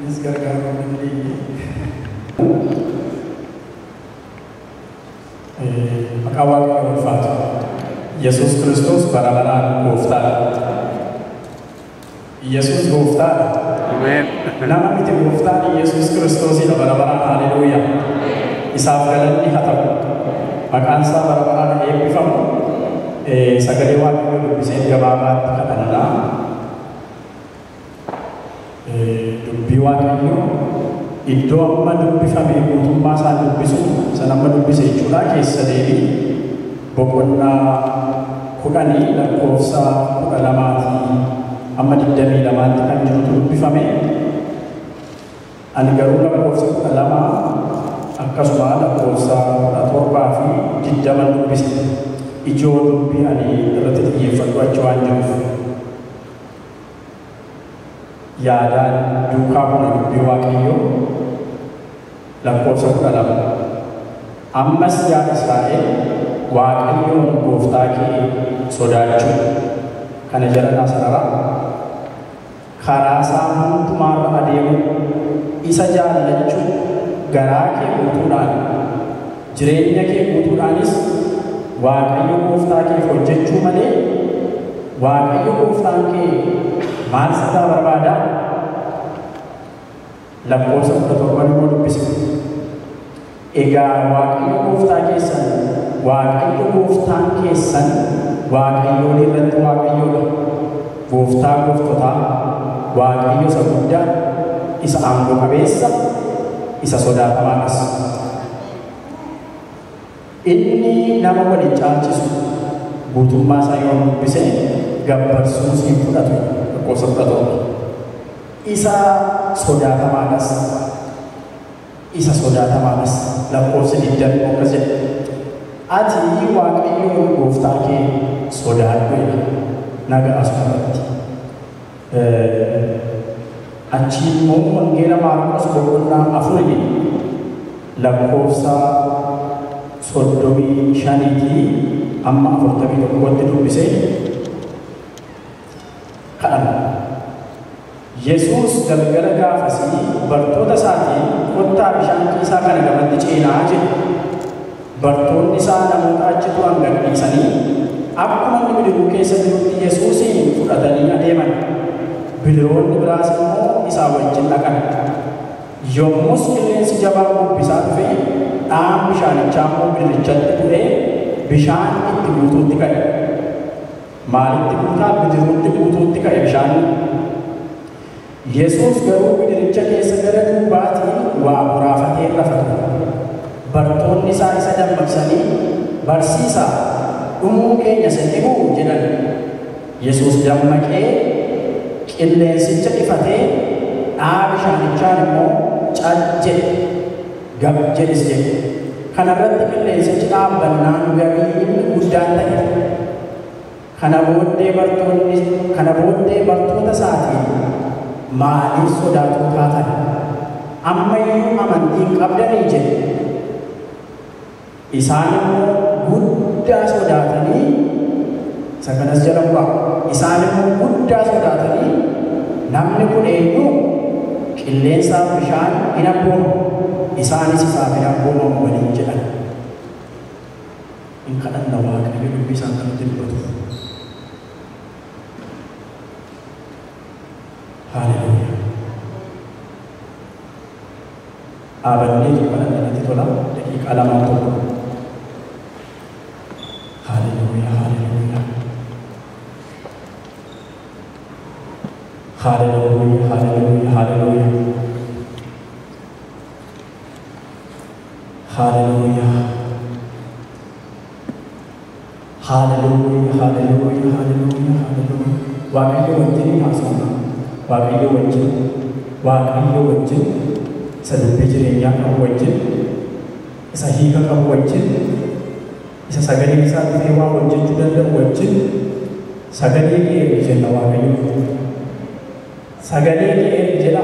Anis gargaaruu hin dandeenye. Maqaa Waaqayyoo ulfaatu. Yesuus Kiristoos bara baraan gooftaadha. Yesuus gooftaadha. Ameen. Nama miti gooftaan Yesuus Kiristoosidha bara baraan. Haleluuyaa. Isaaf galanni haa ta'u. Maqaan isaa bara baraan eebbifamu. Sagalee Waaqayyoo dubbiseen gabaabaatti kadhannaa. Dubbii Waaqayyoo iddoo amma dubbifame guutummaa isaa dubbisu san amma dubbise jechuudha keessa deebii boqonnaa 10 lakkoofsa 12 amma 22 kan jirutu dubbifame. Ani garuu lakkoofsa 12 akkasuma lakkoofsa 17 fi 20 dubbise. Ijoo dubbii ani irratti xiyyeeffadhu achi waan jiruuf. Yaadaan duukaa buuna dubbii Waaqayyoo lakkoofsa 12. Ammas yaa Israa'el Waaqayyoon gooftaa kee sodaachuu kana jedhanaa sarara karaa isaa hundumaarra adeemuu isa jaallachuu garaa kee guutuudhaan jireenya kee guutuudhaanis Waaqayyo gooftaa keef hojjechuu malee Waaqayyo gooftaan kee maal sirraa barbaada? Lakkoofsa 17 immoo dubbise. Egaa Waaqayyo gooftaa keessan, Waaqayyo gooftaan keessan Waaqayyoon irratti Waaqayyoodha. Gooftaa gooftotaa, Waaqayyo isa guddaa, isa aangoo qabeessa, isa sodaatamaadhas. Inni nama waliin caalchisu guutummaa isaa yoo dubbise gabbarsuus hin fudhatu. Lakkoofsa 17. Isa sodaatamaadhas. Isa sodaatamaadhas. Lakkoofsa 20 akkas jedha. Ati Waaqayyoon gooftaa kee sodaadhu jedha. Naga asumarratti. Achi immoo Wangeela Maarqos boqonnaa 4 lakkoofsa 35 amma 41 dubbisee kadhanna. Yesuus galgala gaafasii bartoota isaatiin kottaa bishaan ciisaa kana gamatti ceenaa jedhe. Bartoonni isaa namoota achi turan gadhiisanii akkuma inni bidiruu keessa jirutti Yesuusiin fudhatanii adeeman. Bidiroonni biraas immoo isaa wajjin dhaqan. Yommus qilleensi jabaan bubbisaa dhufe dhaan bishaanichaa immoo bidirichatti bu'ee bishaan itti guutuutti ka'e. Maalitti guutaa? Bidiruutti guutuutti ka'e bishaan. Yesuus garuu bidiricha keessa gara duubaatiin waa boraafatee lafa ture. Bartoonni isaa isa dammaqsanii barsiisaa dhumuu keenya sin dhibuu jedhan. Yesuus dammaqee qilleensicha ifatee dhaa bishaanichaan immoo cal jedhe gab jedhis jedhe. Kanarratti qilleensichi dhaabbannaan gamiin guddaan ta'e. Kana booddee bartoota isaatiin maaliif sodaatuu taatan? Ammayyuu amantii hin qabdanii jedhe. Isaan immoo guddaa sodaatanii isa kanas jala bu'aa. Isaan immoo guddaa sodaatanii namni kun eenyu? Qilleensaaf bishaan hin abboomamu. Isaanis isaaf hin abboomamu waliin jedhan. Hin kadhanna Waaqayyo dubbii isaan kanatti dubbatuuf. Haleluuyaa. Dhaabannee kadhanna natti tola. Daqiiqaa 2 tokko. Haleluuyaa, haleluuyaa. Haleluuyaa, haleluuyaa, haleluuyaa. Haleluuyaa. Haleluuyaa, haleluuyaa, haleluuyaa, haleluuyaa. Waaqayyo wajjin haasofna. Waaqayyo wajjin, Waaqayyo wajjin, isa dubbii jireenyaa qabu wajjin, isa hiika qabu wajjin, isa sagalee isaa dhufee waa hojjechuu danda'u wajjin sagalee kee ergi jenna Waaqayyo. Sagalee kee ergi jedha.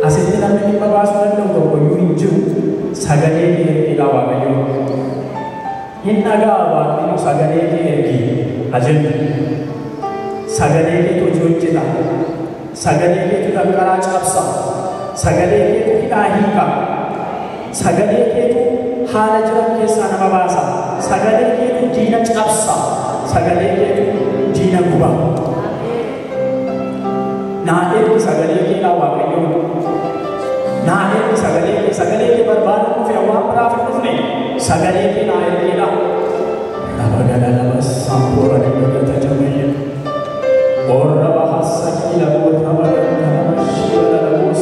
Asitti namni dhimma baasuu danda'u tokkoyyuu hin jiru. Sagalee kee ergidha Waaqayyo. Hin dhaga'a Waaqayyo sagalee kee ergi haa jennu. Sagalee keetu hojii hojjeta. Sagalee keetu danqaraa cabsa. Sagalee keetu hidhaa hiika. Sagalee keetu haala jiran keessaa nama baasa. Sagalee keetu diina cabsa. Sagalee keetu diina guba. Naa ergi sagalee keedhaa Waaqayyo. Naa ergi sagalee kee. Sagalee kee barbaaduu dhufe waan biraaf hin dhufne. Sagalee kee naa ergeedha. Rabagala sampoora dhibba jamayya. Orra bahasa kila borra bagala shiva labos.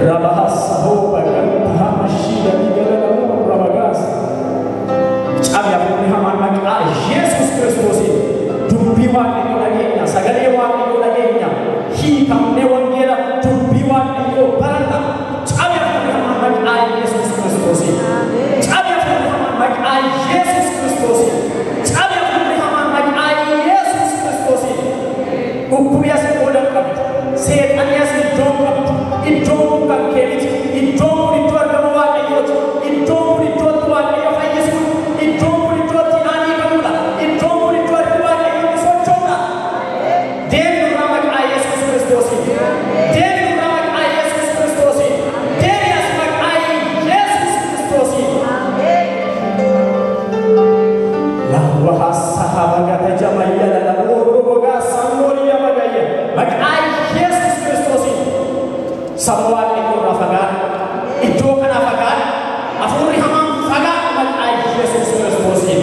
Rabahasa ho bagala shiva digala borra bagas. Cabi afurri hamaan maqaa Yesuus Kiristoosiin dubbii Waaqayyoo dhageenya, sagalee Waaqayyoo dhageenya, hiikamnee wangeela dubbii Waaqayyoo baranna. Cabi afurri hamaan maqaa Yesuus Kiristoosiin. Cabi afurri hamaan maqaa Yesuus Kiristoosiin. Cabi afurri hamaan maqaa Yesuus Kiristoosiin. Dhukkubni as iddoo qabdu, seexanni as iddoo qabdu, iddoon kun kan kee miti, iddoon kun iddoo argama Waaqayyooti, iddoon kun iddootti Waaqayyo fayyisuudha, iddoon kun iddootti hidhaan hiikamudha, iddoon kun iddoo argama Waaqayyo itti socho'udha. Deemi nurraa maqaa Yesuus Kiristoosiin. Deemi nurraa maqaa Yesuus Kiristoosiin. Deemi as maqaa Yesuus Kiristoosiin. Lawa sahabagata jamayya lala orogoga sangoliya bagayya maqaa Yesuus Kiristoosiin. Saba Waaqayyoo irraa fagaadhu. Iddoo kanaa fagaadhu. Hafuurri hamaan fagaadhu maqaa Yesuus Kiristoosiin.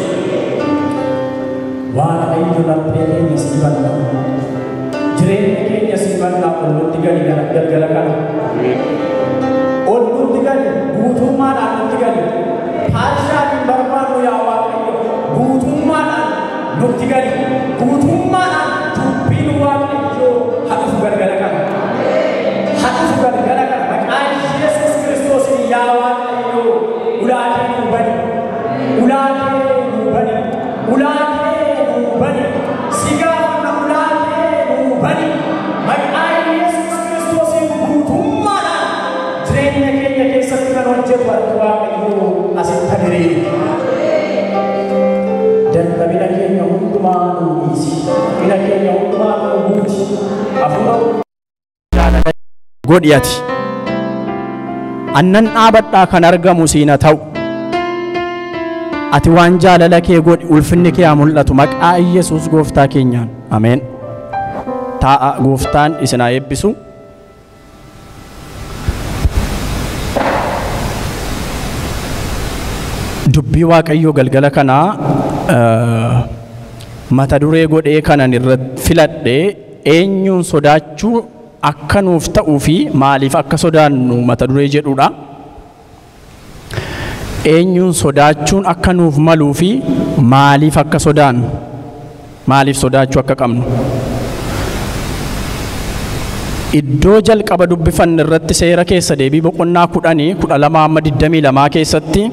Waaqayyo laphee keenya sii banna. Jireenya keenya sii banna. Ol nutti gali galgala kana. Ol nutti gali guutummaadhaan nutti gali. Paarshaan hin barbaannu yaa Waaqayyo. Guutummaadhaan nutti gali. Guutummaadhaan dubbiin Waaqayyoo haa dhufu galgala kana. Haa dhufu galgala kana. Maqaa Yesuus Kiristoosiin yaa Waaqayyo ulaa kee nuu bani. Ulaa kee nuu bani. Ulaa kee nuu bani. Si gaafanna ulaa kee nuu bani. Maqaa Yesuus Kiristoosiin guutummaadhaan jireenya keenya keessatti kan hojjetu harki Waaqayyoo asitti hiriiri. Dadhabina keenya hundumaa nuu dhiisi. Dadhabina keenya hundumaa nuu guuti. Hafuura godhi ati. Annan dhaabadhaa kan argamu siina ta'u. Ati waan jaalala kee godhi, ulfinni kee haa mul'atu maqaa Yesuus gooftaa keenyaan. Ameen. Taa'a gooftaan isin haa eebbisu. Dubbii Waaqayyoo galgala kanaa mata duree godhee kanan irratti filadhee eenyuun sodaachuu akka nuuf ta'uu fi maaliif akka sodaannu mata duree jedhudha. Eenyuun sodaachuun akka nuuf maluu fi maaliif akka sodaannu, maaliif sodaachuu akka qabnu. Iddoo jalqaba dubbifanne irratti seera keessa deebii boqonnaa 10, 12 amma 22 keessatti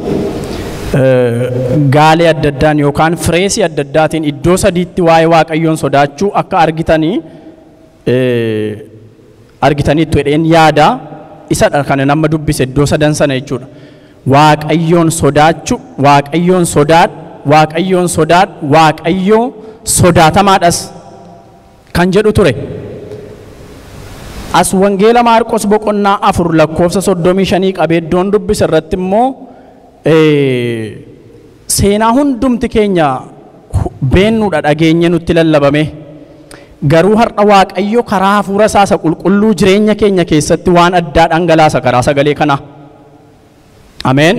gaalee adda addaan yookaan fireesii adda addaatiin iddoo sadiitti waa'ee Waaqayyoon sodaachuu akka argitaniittu jedheen yaada. Isadha kana nama dubbise iddoo sadan sana jechuudha. Waaqayyoon sodaachuu, Waaqayyoon sodaadhu, Waaqayyoon sodaadhu, Waaqayyoo sodaatamaadhas kan jedhu ture. As wangeela Maarqos boqonnaa 4 lakkoofsa 35 qabee iddoon dubbise irratti immoo seenaa hundumti keenya beennuudha dhageenye nutti lallabame. Garuu har'a Waaqayyo karaa hafuura isaa isa qulqulluu jireenya keenya keessatti waan addaa dhangalaasa karaa sagalee kanaa. Ameen.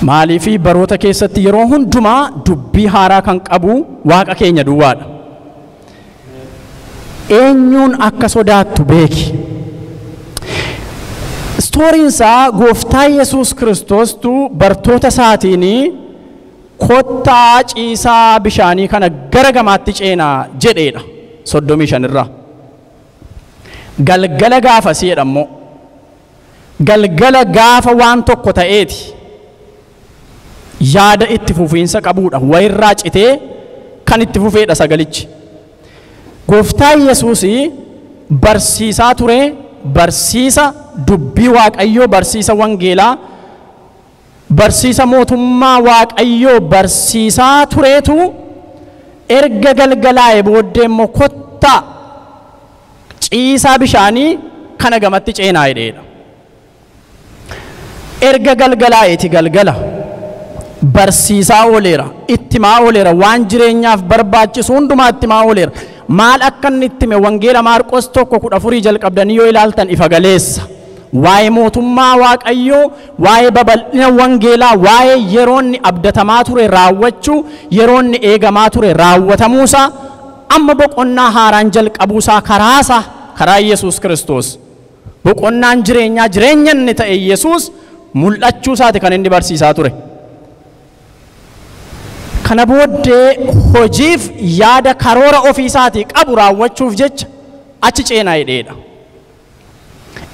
Maaliifi baroota keessatti yeroo hundumaa dubbii haaraa kan qabu Waaqa keenya duwwaadha. Eenyuun akka sodaattu beeki. Stooriin isaa gooftaa Yesuus Kiristoostu bartoota isaatiin kottaa ciisaa bishaanii kana gara gamaatti ceenaa jedheedha. 35 irraa. Galgala gaafasii jedhammoo. Galgala gaafa waan tokko ta'eeti. Yaada itti fufiinsa qabuudha. Wayirraa citee kan itti fufeedha sagalichi. Gooftaa Yesuus barsiisaa ture, barsiisa dubbii Waaqayyoo, barsiisa wangeelaa, barsiisa mootummaa Waaqayyoo barsiisaa tureetu erga galgalaa'e booddee immoo kottaa Kottaa ciisaa bishaanii kana gamatti ceenaa jedheedha. Erga galgalaa'eeti galgala barsiisaa ooleera, ittimaa ooleera, waan jireenyaaf barbaachisu hundumaa ittimaa ooleera. Maal akka inni ittime Wangeela Maarqos 1:14 jalqabdanii yoo ilaaltan ifa galeessa. Waa'ee mootummaa Waaqayyoo, waa'ee babal'ina wangeelaa, waa'ee yeroonni abdatamaa ture raawwachuu, yeroonni eegamaa ture raawwatamuusaa, amma boqonnaa haaraan jalqabuusaa karaasaa karaa Yesuus Kiristoos. Boqonnaan jireenyaa jireenya inni ta'e Yesuus mul'achuusaati kan inni barsiisaa ture. Kana booddee hojiif yaada karoora ofiisaatii qabu raawwachuuf jecha achi ceenaa jedheedha.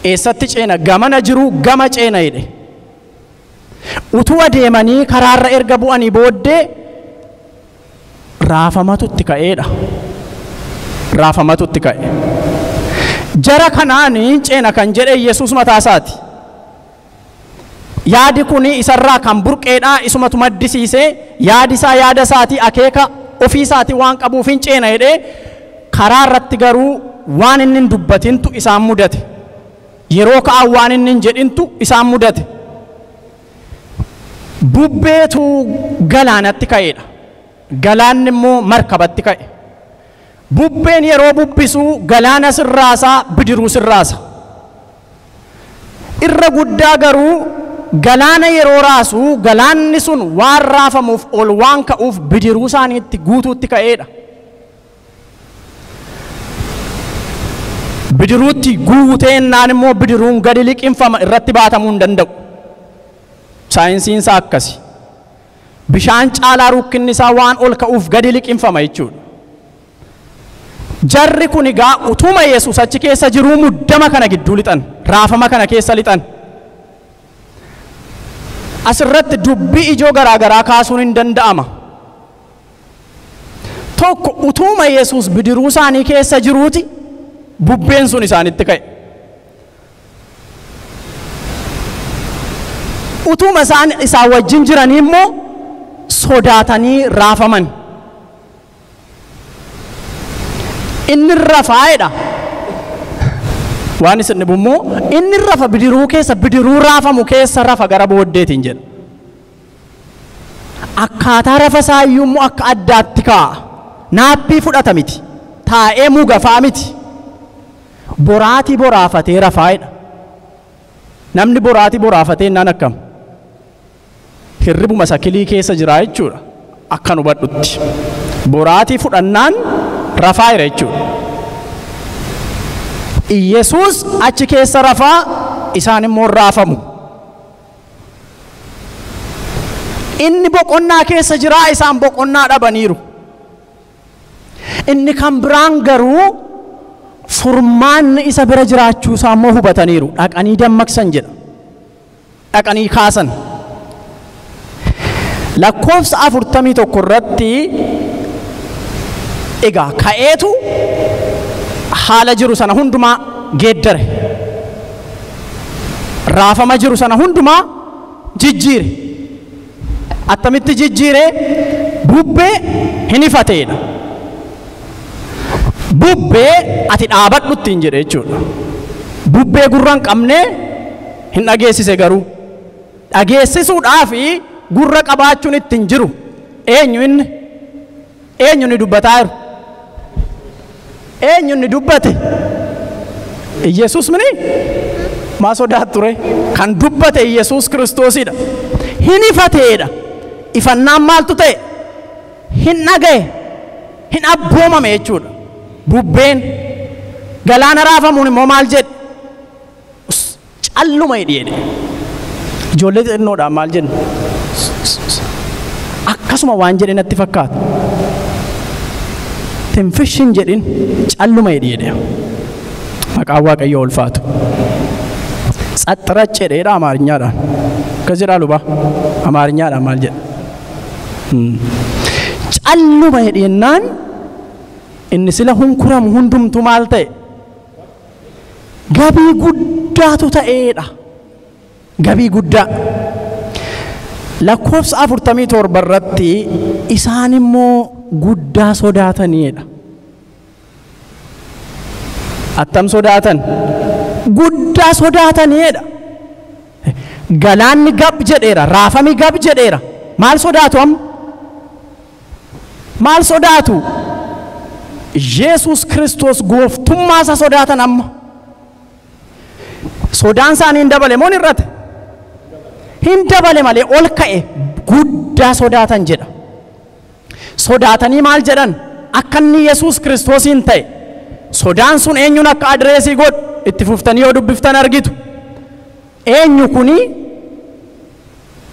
Eessatti ceena? Gamana jiru gama ceena jedhe. Utuu adeemanii karaarra erga bu'anii booddee raafamatu itti ka'eedha. Raafamatu itti ka'e. Jara kanaan ceena kan jedhe Yesuus mataa isaati. Yaadi kun isarraa kan burqeedha, isumatu maddisiisee yaadi isaa yaada isaatii akeeka ofii isaatii waan qabuuf hin ceena jedhee karaa irratti garuu waan inni hin dubbatintu isaan mudate. Yeroo ka'an waan inni hin jedhintu isaan mudate. Bubbeetu galaanatti ka'eedha. Galaanni immoo markabatti ka'e. Bubbeen yeroo bubbisu galaana sirraasaa, bidiruu sirraasa. Irra guddaa garuu galaana yeroo raasu galaanni sun waan raafamuuf ol waan ka'uuf bidiruu isaaniitti guutuutti ka'eedha. Bidiruutti guuteennaan immoo bidiruun gadi liqinfama, irratti baatamuu hin danda'u. Saayinsiin isaa akkasi. Bishaan caalaa rukkinni isaa waan ol ka'uuf gadi liqinfama jechuudha. Jarri kun egaa utuma Yesuus achi keessa jiruu muddama kana gidduu lixan, raafama kana keessa lixan. Asirratti dubbii ijoo garaagaraa kaasuun hin danda'ama. Tokko utuma Yesuus bidiruu isaanii keessa jiruuti bubbeen sun isaanitti ka'e. Utuma isaan isaan wajjin jiranii immoo sodaatanii raafaman. Inni rafaa'edha. Waan isin dhibu immoo inni rafa bidiruu keessa, bidiruu raafamu keessa rafa gara booddeetiin jedha. Akkaataa rafa isaayyuu immoo akka addaatti kaa'a. Naappii fudhata miti. Taa'ee mugafaa miti. Boraatii boraafatee rafaa'edha. Namni boraatii boraafatee innaan akkam? Hirribuma sakilii keessa jira jechuudha. Akka nu hubadhutti. Boraatii fudhannaan rafaa'eera jechuudha. Yesuus achi keessa rafaa, isaan immoo raafamu. Inni boqonnaa keessa jiraa, isaan boqonnaa dhabaniiru. Inni kan biraan garuu furmaanni isa bira jiraachuu isaa immoo hubataniiru. Dhaqanii dammaqsan jedha. Dhaqanii kaasan. Lakkoofsa 41 irratti egaa ka'eetu haala jiru sana hundumaa geeddare. Raafama jiru sana hundumaa jijjiire. Attamitti jijjiire? Bubbee hin ifateedha. Bubbee ati dhaabadhu ittiin jedhe jechuudha. Bubbee gurra hin qabne hin dhageessise garuu. Dhageessisuudhaaf gurra qabaachuun ittiin jiru. Eenyu inni? Eenyu inni dubbataa jiru? Eenyu inni dubbate? Yesuus mini? Maa sodaat ture? Kan dubbate Yesuus Kiristoosidha. Hin ifateedha. Ifannaan maaltu ta'e? Hin dhagaye. Hin abboomame jechuudha. Bubbeen galaana raafamuun immoo maal jedhe? Calluma jedhe. Ijoollee xixinnoodhaan maal jenna? Akkasuma waan jedhe natti fakkaata. Tinfishin jedhin, calluma jedhe. Maqaan Waaqayyoo ulfaatu. Tsaxxirac jedheedha Amaariñaadhaan. Akkas jedhaa luba. Amaariñaadhaan maal jedha? Calluma jedhennaan inni sila hunkuramu hundumtu maal ta'e? Gabii guddaatu ta'eedha. Gabii guddaa. Lakkoofsa 47 irratti isaan immoo guddaa sodaataniidha. Attam sodaatan? Guddaa sodaataniidha. Galaanni gab jedheera, raafami gab jedheera. Maal sodaatu amma? Maal sodaatu? Yesuus Kiristoos gooftummaa isa sodaatan amma. Sodaan isaanii hin dabale moo hin hir'ate? Hin dabale malee ol ka'e guddaa sodaatan jedha. Sodaatanii maal jedhan? Akka inni Yesuus Kiristoosiin ta'e. Sodaan sun eenyuun akka adreesii godhu itti fuftanii yoo dubbiftan argitu. Eenyu kuni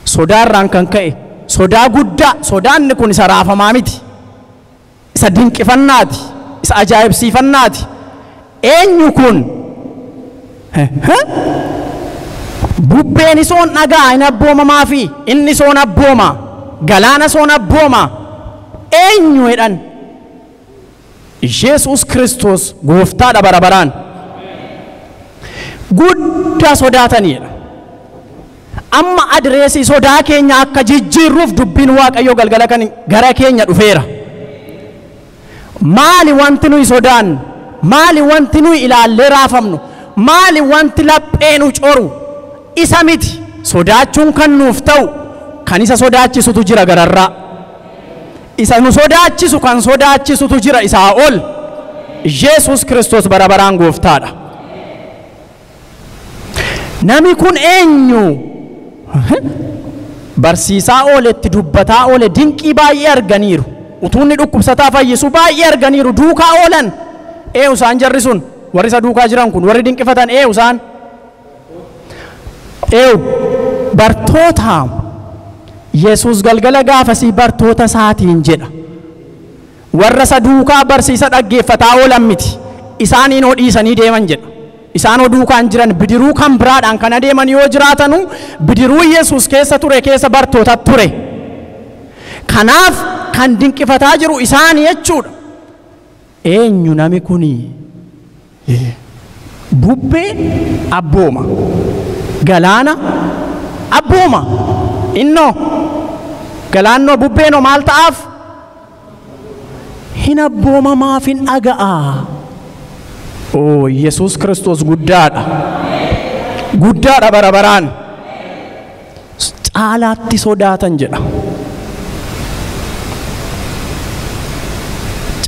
sodaarraan kan ka'e sodaa guddaa, sodaanni kun isa raafamaa miti, isa dinqifannaati, isa ajaa'ibsiifannaati. Eenyu kun bubbeen isoon dhagaa hin abboomamaa fi inni isoon abbooma, galaana isoon abbooma, eenyu jedhan? Yesuus Kiristoos gooftaadha bara baraan. Guddaa sodaataniidha. Amma adreesii sodaa keenya akka jijjiirruuf dubbiin Waaqayyoo galgala kan gara keenya dhufeera. Maali wanti nuyi sodaannu? Maali wanti nuyi ilaallee raafamnu? Maali wanti laphee nu coru? Isa miti. Sodaachuun kan nuuf ta'u kan isa sodaachisutu jira gararraa. Isa nu sodaachisu kan sodaachisutu jira isaa ol. Yesuus Kiristoos bara baraan gooftaadha. Namni kun eenyu? Barsiisaa ooletti dubbataa oole dinqii baay'ee arganiiru. Utuu inni dhukkubsataa fayyisu baay'ee arganiiru. Duukaa oolan. Eenyu isaan jarri sun? Warri isa duukaa jiran kun warri dinqifatan eenyu isaan? Eenyu? Bartoota. Yesuus galgala gaafasii bartoota isaatiin jedha. Warra isa duukaa barsiisa dhaggeeffataa oolan miti. Isaaniin hoo dhiisanii deeman jedha. Isaan duukaan jiran bidiruu kan biraadhaan kan adeeman yoo jiraatanu bidiruu Yesuus keessa ture keessa bartoota ture. Kanaaf kan dinqifataa jiru isaanii jechuudha. Eenyu nami kuni? Bubbee abbooma, galaana abbooma. Innoo galaannoo bubbeenoo maal ta'aaf? Hin abboomamaaf hin dhaga'a. Oo, Yesuus Kiristoos guddaadha. Guddaadha bara baraan. Caalaatti sodaatan jedha.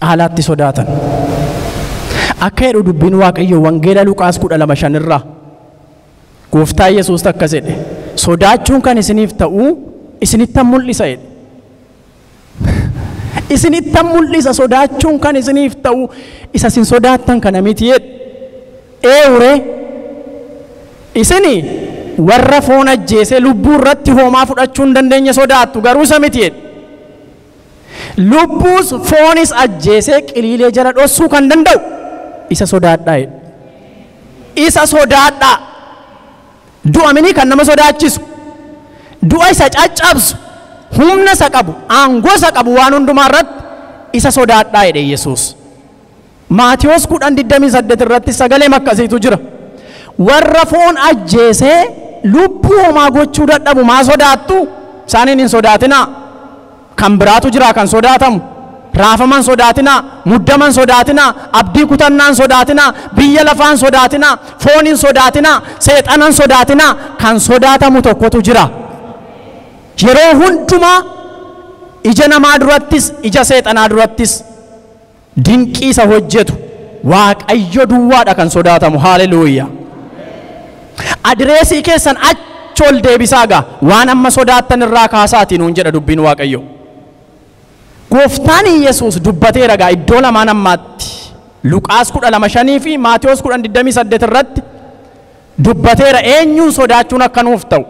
Caalaatti sodaatan. Akka jedhu dubbiin Waaqayyoo Wangeela Luqaas 12:5 irraa. Gooftaa Yesuus akkas jedhe. Sodaachuun kan isiniif ta'u isinittan mul'isa jedhe. Isinittan mul'isa sodaachuun kan isiniif ta'u isa isin sodaattan kana miti jedhe. Eewure isini warra foon ajjeesee lubbuu irratti hoomaa fudhachuu hin dandeenye sodaattu garuu isa miti jedhe. Lubbuus foonis ajjeesee qiliilee jala dhossuu kan danda'u isa sodaadhaa jedhe. Isa sodaadhaa. Du'a mini kan nama sodaachisu, du'a isa caccabsu, humna isa qabu, aangoo isa qabu waan hundumaa irratti isa sodaadhaa jedhe Yesuus. Maatiyoos 10:28 irratti sagalee akkasiitu jira. Warra foon ajjeesee lubbuu homaa gochuu dadhabu maa sodaattu? Isaaniin hin sodaatinaa. Kan biraatu jira kan sodaatamu. Raafaman sodaatinaa, muddaman sodaatinaa, abdii kutannaan sodaatinaa, biyya lafaan sodaatinaa, fooniin sodaatinaa, seexanan sodaatinaa. Kan sodaatamu tokkotu jira. Yeroo hundumaa ija namaa durattis ija seexanaa durattis dinqii isa hojjetu Waaqayyo duwwaadha kan sodaatamu. Haaleluyyaa. Adreesii keessan achi ol deebisaa gaa waan amma sodaattan irraa kaasaatii nuun jedha dubbiin Waaqayyo. Gooftaan Yesuus dubbateera gaa iddoo lamaan ammaatti Luqaas 12:5 fi Maatiyoos 10:28 irratti dubbateera eenyuun sodaachuun akka nuuf ta'u.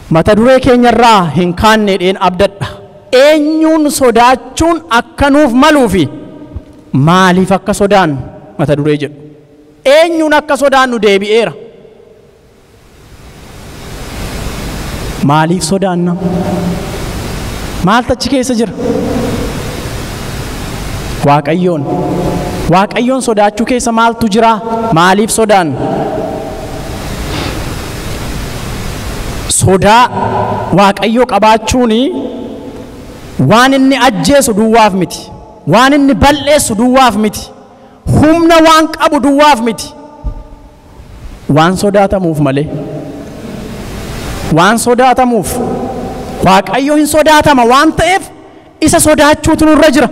Mata duree keenyarraa hin kaanneedheen abdadha. Eenyuun sodaachuun akka nuuf maluu fi maaliif akka sodaannu mata duree jedhu. Eenyuun akka sodaannu deebi'eera. Maaliif sodaanna? Maaltu achi keessa jira? Waaqayyoon. Waaqayyoon sodaachuu keessa maaltu jira? Maaliif sodaanna? Sodaa Waaqayyoo qabaachuun waan inni ajjeesu duwwaaf miti. Waan inni balleessu duwwaaf miti. Humna waan qabu duwwaaf miti. Waan sodaatamuuf malee. Waan sodaatamuuf. Waaqayyo hin sodaatama waan ta'eef isa sodaachuutu nurra jira.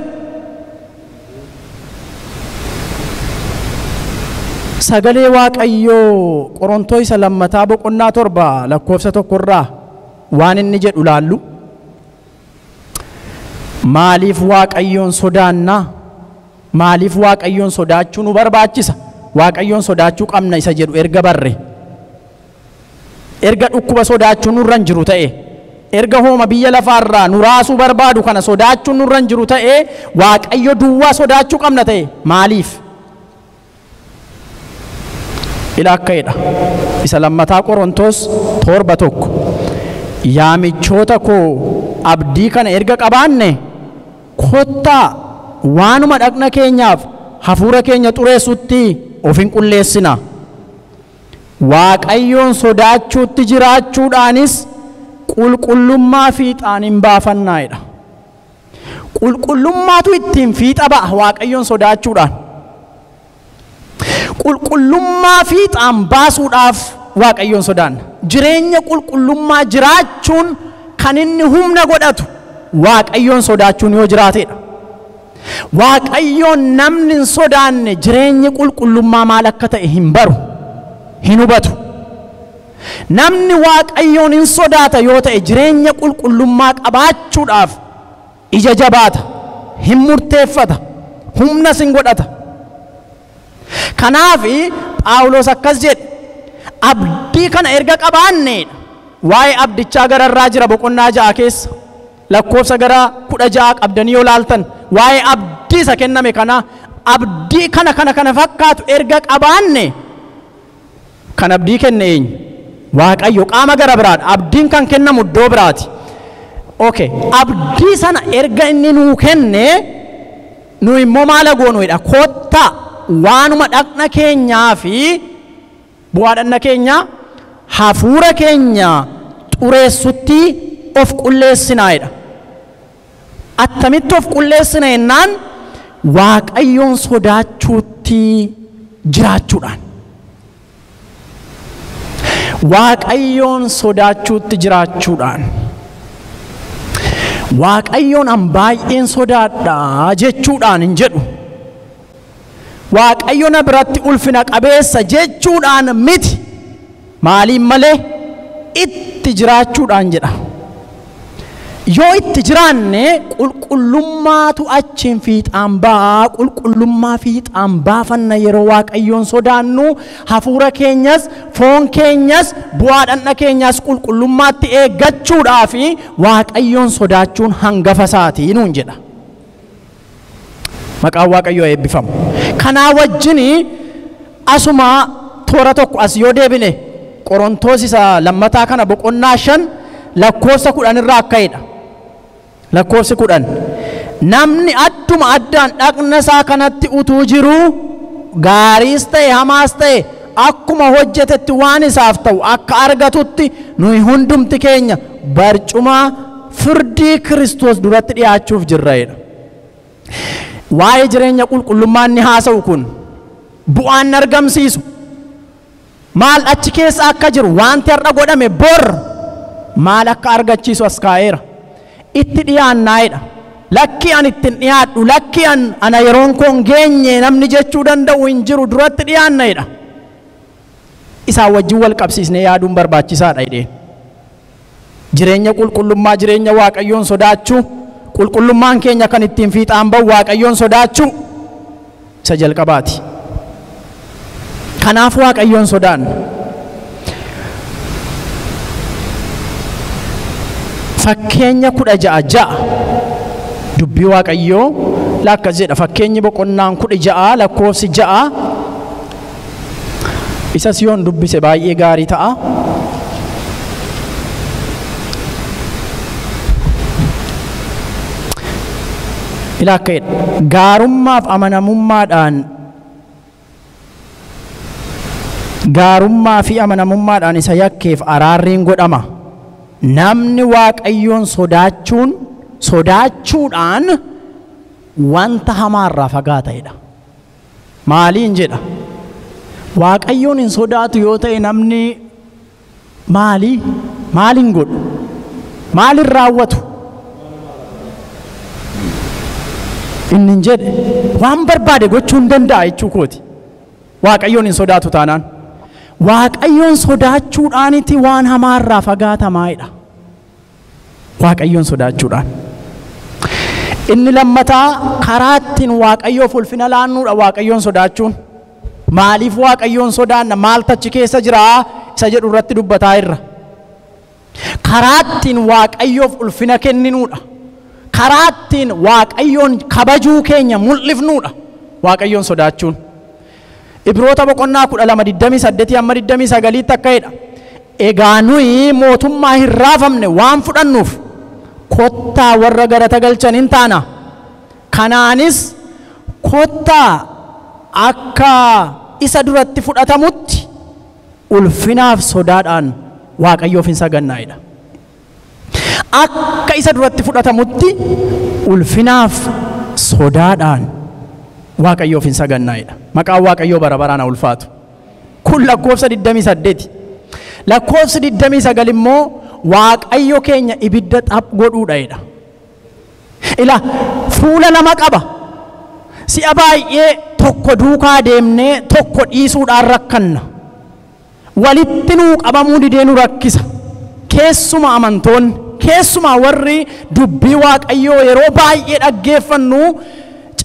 Sagalee Waaqayyoo Qorontoo isa lammataa boqonnaa 7 lakkoofsa 1 irraa waan inni jedhu laallu. Maaliif Waaqayyoon sodaannaa? Maaliif Waaqayyoon sodaachuu nu barbaachisa? Waaqayyoon sodaachuu qabna isa jedhu erga barre. Erga dhukkuba sodaachuu nurra hin jiru ta'e, erga hooma biyya lafaarraa nu raasuu barbaadu kana sodaachuu nurra hin jiru ta'e, Waaqayyo duwwaa sodaachuu qabna ta'e maaliif? Ila akka jedha. Isa lammataa Qorontos 7:1. Yaa michoota koo abdii kana erga qabaanne kottaa waanuma dhaqna keenyaaf hafuura keenya xureessutti of hin qulleessina. Waaqayyoon sodaachuutti jiraachuudhaanis qulqullummaa fiixaan hin baafannaa jedha. Qulqullummaatu ittiin fiixa ba'a Waaqayyoon sodaachuudhaan. Qulqullummaa fiixaan baasuudhaaf Waaqayyoon sodaanna. Jireenya qulqullummaa jiraachuun kan inni humna godhatu Waaqayyoon sodaachuun yoo jiraatedha. Waaqayyoon namni hin sodaanne jireenyi qulqullummaa maal akka ta'e hin baru, hin hubatu. Namni Waaqayyoon hin sodaata yoo ta'e jireenya qulqullummaa qabaachuudhaaf ija jabaata, hin murteeffata, humnas hin godhata. Kanaaf Phaawulos akkas jedhe, abdii kana erga qabaanneedha. Waa'ee abdichaa gararraa jira boqonnaa 6 keessa lakkoofsa gara 16 qabdanii yoo laaltan waa'ee abdii isa kenname kana abdii kana kana kana fakkaatu erga qabaanne kan abdii kenne eenyu? Waaqayyo qaama gara biraadha. Abdiin kan kennamu iddoo biraati. Okay, abdii sana erga inni nuu kenne nu immoo maal goonuudha? Kottaa waanuma dhaqna keenyaa fi bu'aa dhaqna keenyaa hafuura keenya xureessutti of qulleessinaayidha. Attamitti of qulleessina jennaan Waaqayyoon sodaachuutti jiraachuudhaan. Waaqayyoon sodaachuutti jiraachuudhaan. Waaqayyoon an baay'een sodaadha jechuudhaan hin jedhu. Waaqayyo na biratti ulfina qabeessa jechuudhaan miti. Maaliin malee itti jiraachuudhaan jedha. Yoo itti jiraanne qulqullummaatu achiin fiixaan ba'a. Qulqullummaa fiixaan baafanna yeroo Waaqayyoon sodaannu hafuura keenyas foon keenyas bu'aa dhaqna keenyas qulqullummaatti eeggachuudhaa fi Waaqayyoon sodaachuun hangafa isaatii nuun jedha. Maqaan Waaqayyoo eebbifamu. Kanaa wajjin asuma toora tokko as yoo deebine Qorontoos isa lammataa kana boqonnaa 5 lakkoofsa 10 irraa akka jedha. Lakkoofsi 10. Namni adduma addaan dhaqna isaa kanatti utuu jiru gaariis ta'e hamaas ta'e akkuma hojjetetti waan isaaf ta'u akka argatutti nuyi hundumti keenya barcuma firdii Kiristoos duratti dhiyaachuuf jirra jedha. Waa'ee jireenya qulqullummaa inni haasa'u kun bu'aan argamsiisu maal achi keessa akka jiru wanti har'a godhame bor maal akka argachiisu as kaa'eera. Itti dhiyaannaayidha. Lakki an ittiin dhiyaadhu, lakki an ana yeroon koo hin geenye namni jechuu danda'u hin jiru duratti dhiyaannaayidha. Isaan wajjin wal qabsiisnee yaaduun barbaachisaadha jedheen. Jireenya qulqullummaa, jireenya Waaqayyoon sodaachuu, qulqullummaan keenya kan ittiin fiixaan ba'u Waaqayyoon sodaachuu isa jalqabaati. Kanaaf Waaqayyoon sodaanna. Fakkeenya 16:6 dubbii Waaqayyoo lakkas jedha. Fakkeenyi boqonnaan 16 lakkoofsi 6 isas yoon dubbise baay'ee gaarii ta'a. Ilaa akka jedha. Gaarummaaf amanamummaadhaan gaarummaa fi amanamummaadhaan isa yakkeef araarriin godhama. Namni Waaqayyoon sodaachuudhaan wanta hamaarraa fagaata'edha. Maaliin jedha? Waaqayyoon hin sodaatu yoo ta'e namni maali? Maaliin godhu? Maaliin raawwatu? Inni hin jedhe waan barbaade gochuu hin danda'a jechuu kooti. Waaqayyoon hin sodaatu taanaan. Waaqayyoon sodaachuudhaaniti waan hamaarraa fagaatamaadha. Waaqayyoon sodaachuudhaan. Inni lammataa karaa ittiin Waaqayyoof ulfina laannuudha Waaqayyoon sodaachuun. Maaliif Waaqayyoon sodaanna? Maaltu achi keessa jiraa? Isa jedhu irratti dubbataa irra. Karaa ittiin Waaqayyoof ulfina kenninuudha. Karaa ittiin Waaqayyoon kabajuu keenya mul'ifnuudha Waaqayyoon sodaachuun. Ibroota boqonnaa 12:28 hamma 29 akka jedha. Egaa nuyi mootummaa hin raafamne waan fudhannuuf kottaa warra galata galchan hin taana. Kanaanis kottaa akka isa duratti fudhatamutti ulfinaaf sodaadhaan Waaqayyoof hin sagannaa'edha. Akka isa duratti fudhatamutti ulfinaaf sodaadhaan Waaqayyoof hin sagannaa'edha. Maqaan Waaqayyoo bara baraan haa ulfaatu. Kun lakkoofsa 28. Lakkoofsi 29 immoo Waaqayyo keenya ibidda xaph godhuudha jedha. Ila fuula lama qaba. Si'a baay'ee tokko duukaa deemnee tokko dhiisuudhaan rakkanna. Walitti nuu qabamuu didee nu rakkisa. Keessumaa amantoonni, keessumaa warri dubbii Waaqayyoo yeroo baay'ee dhaggeeffannu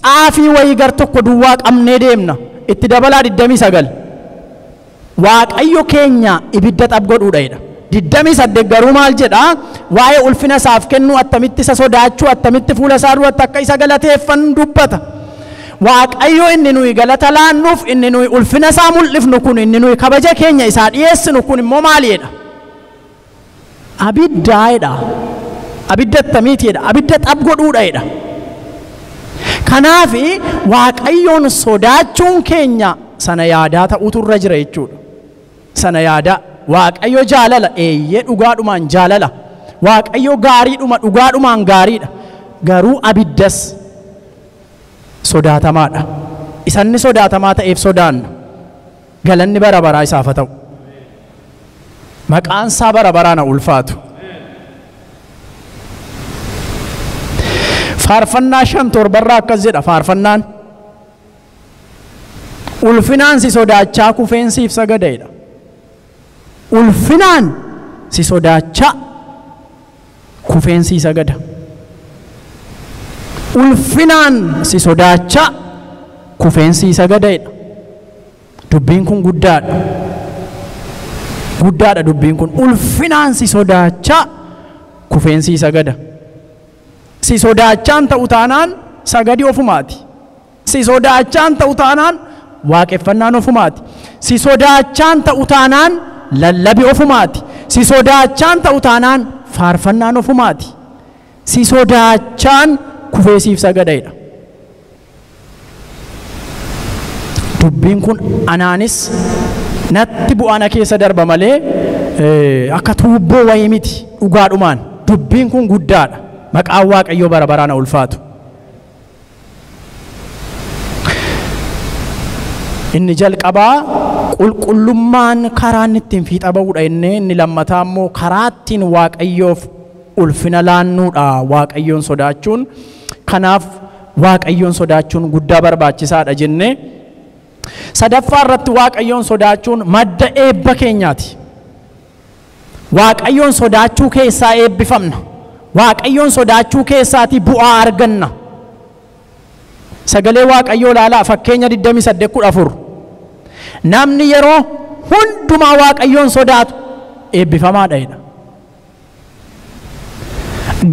caafii wayii gar tokko duwwaa qabnee deemna. Itti dabalaa 29. Waaqayyo keenya ibidda xaph godhuudha jedha. 28 garuu maal jedha? Waa'ee ulfina isaaf kennuu, attamitti isa sodaachuu, attamitti fuula isaa duratti akka isa galateeffannu dubbata. Waaqayyo inni nuyi galata laannuuf, inni nuyi ulfina isaa mul'ifnu kun, inni nuyi kabaja keenya isaa dhiyeessinu kun immoo maali jedha? Abiddaa jedha. Abidda attamiiti jedha? Abidda xaph godhuudha jedha. Kanaaf Waaqayyoon sodaachuun keenya sana yaadaa ta'utu irra jira jechuudha. Sana yaadaa. Waaqayyo jaalala, eeyyee dhugaadhumaan jaalala. Waaqayyo gaariidhuma, dhugaadhumaan gaariidha. Garuu abiddas sodaatamaadha. Isanni sodaatamaa ta'eef sodaanna. Galanni bara baraa isaaf haa ta'u. Maqaan isaa bara baraan haa ulfaatu. Faarfannaa 5:7 akkas jedha faarfannaan. Ulfinaan si sodaachaa kufeen siif sagada jedha. Ulfinaan si sodaachaa kufeen si sagada. Ulfinaan si sodaachaa kufeen si sagada jedha. Dubbiin kun guddaadha. Guddaadha dubbiin kun. Ulfinaan si sodaachaa kufeen si sagada. Si sodaachaan ta'u taanaan sagadi ofumaati. Si sodaachaan ta'u taanaan waaqeffannaan ofumaati. Si sodaachaan ta'u taanaan lallabi ofumaati. Si sodaachaan ta'u taanaan faarfannaan ofumaati. Si sodaachaan kufee siif sagada jedha. Dubbiin kun anaanis natti bu'aana keessa darba malee akka tuubboo wayii miti dhugaadhumaan. Dubbiin kun guddaadha. Maqaan Waaqayyoo bara baraan haa ulfaatu. Inni jalqabaa qulqullummaan karaa inni ittiin fiixa ba'uudha inni lammataa immoo karaa ittiin Waaqayyoof ulfina laannuudha Waaqayyoon sodaachuun. Kanaaf Waaqayyoon sodaachuun guddaa barbaachisaadha jennee. Sadaffaa irratti Waaqayyoon sodaachuun madda eebba keenyaati. Waaqayyoon sodaachuu keessaa eebbifamna. Waaqayyoon sodaachuu keessaatii bu'aa arganna. Sagalee Waaqayyoo ilaalaa fakkeenya 28:14. Namni yeroo hundumaa Waaqayyoon sodaatu eebbifamaadha jedha.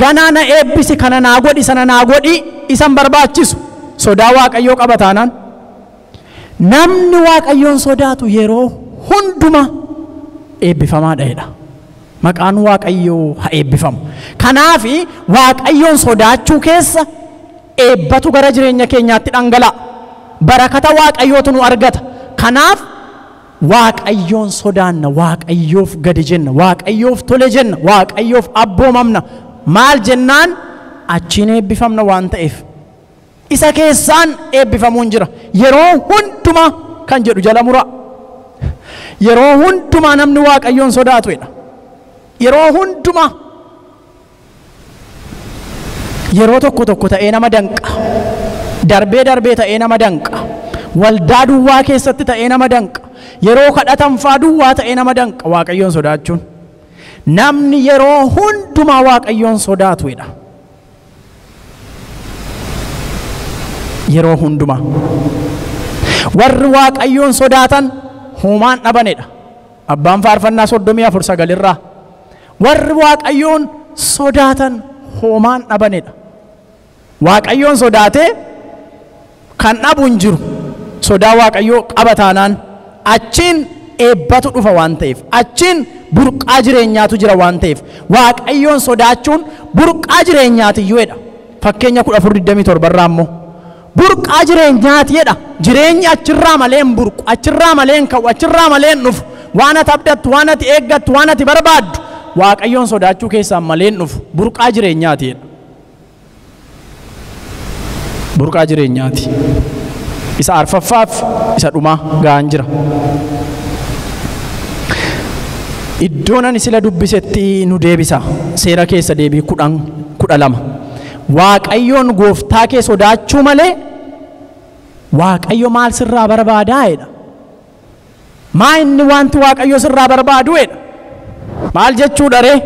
Ganaa na eebbisi, kana naa godhi, sana naa godhi isan barbaachisu sodaa Waaqayyoo qaba taanaan. Namni Waaqayyoon sodaatu yeroo hundumaa eebbifamaadha jedha. Maqaan Waaqayyoo haa eebbifamu. Kanaaf Waaqayyoon sodaachuu keessa eebbatu gara jireenya keenyaatti dhangala'a. Barakata Waaqayyootu nu argata. Kanaaf Waaqayyoon sodaanna, Waaqayyoof gadi jenna, Waaqayyoof tole jenna, Waaqayyoof abboomamna. Maal jennaan achiin eebbifamna waan ta'eef. Isa keessaan eebbifamuun jira. Yeroo hundumaa kan jedhu jala mura. Yeroo hundumaa namni Waaqayyoon sodaatu jedha. Yeroo hundumaa yeroo tokko tokko ta'ee nama danqa. Darbee darbee ta'ee nama danqa. Waldaa duwwaa keessatti ta'ee nama danqa. Yeroo kadhatan faa duwwaa ta'ee nama danqa Waaqayyoon sodaachuun. Namni yeroo hundumaa Waaqayyoon sodaatu jedha. Yeroo hundumaa. Warri Waaqayyoon sodaatan homaan dhabanedha. Abbaan faarfannaa 34:9 irraa. Warri Waaqayyoon sodaatan homaan dhabanedha. Waaqayyoon sodaatee kan dhabu hin jiru. Sodaa Waaqayyoo qaba taanaan achiin eebbatu dhufa waan ta'eef, achiin burqaa jireenyaatu jira waan ta'eef, Waaqayyoon sodaachuun burqaa jireenyaatiyyuu jedha. Fakkeenya 14:27 irraa immoo burqaa jireenyaati jedha. Jireenyi achirraa malee hin burqu, achirraa malee hin ka'u, achirraa malee hin dhufu. Waan ati abdattu, waan ati eeggattu, waan ati barbaaddu Waaqayyoon sodaachuu keessaan malee hin dhufu. Burqaa jireenyaati jedha. Burqaa jireenyaati. Isa arfaffaaf isa dhumaa ga'aan jira. Iddoon ani sila dubbisetti nu deebisa. Seera keessa deebii 10:12. Waaqayyoon gooftaa kee sodaachuu malee Waaqayyo maal sirraa barbaadaa jedha. Maa inni wanti Waaqayyo sirraa barbaadu jedha. Maal jechuudha ree?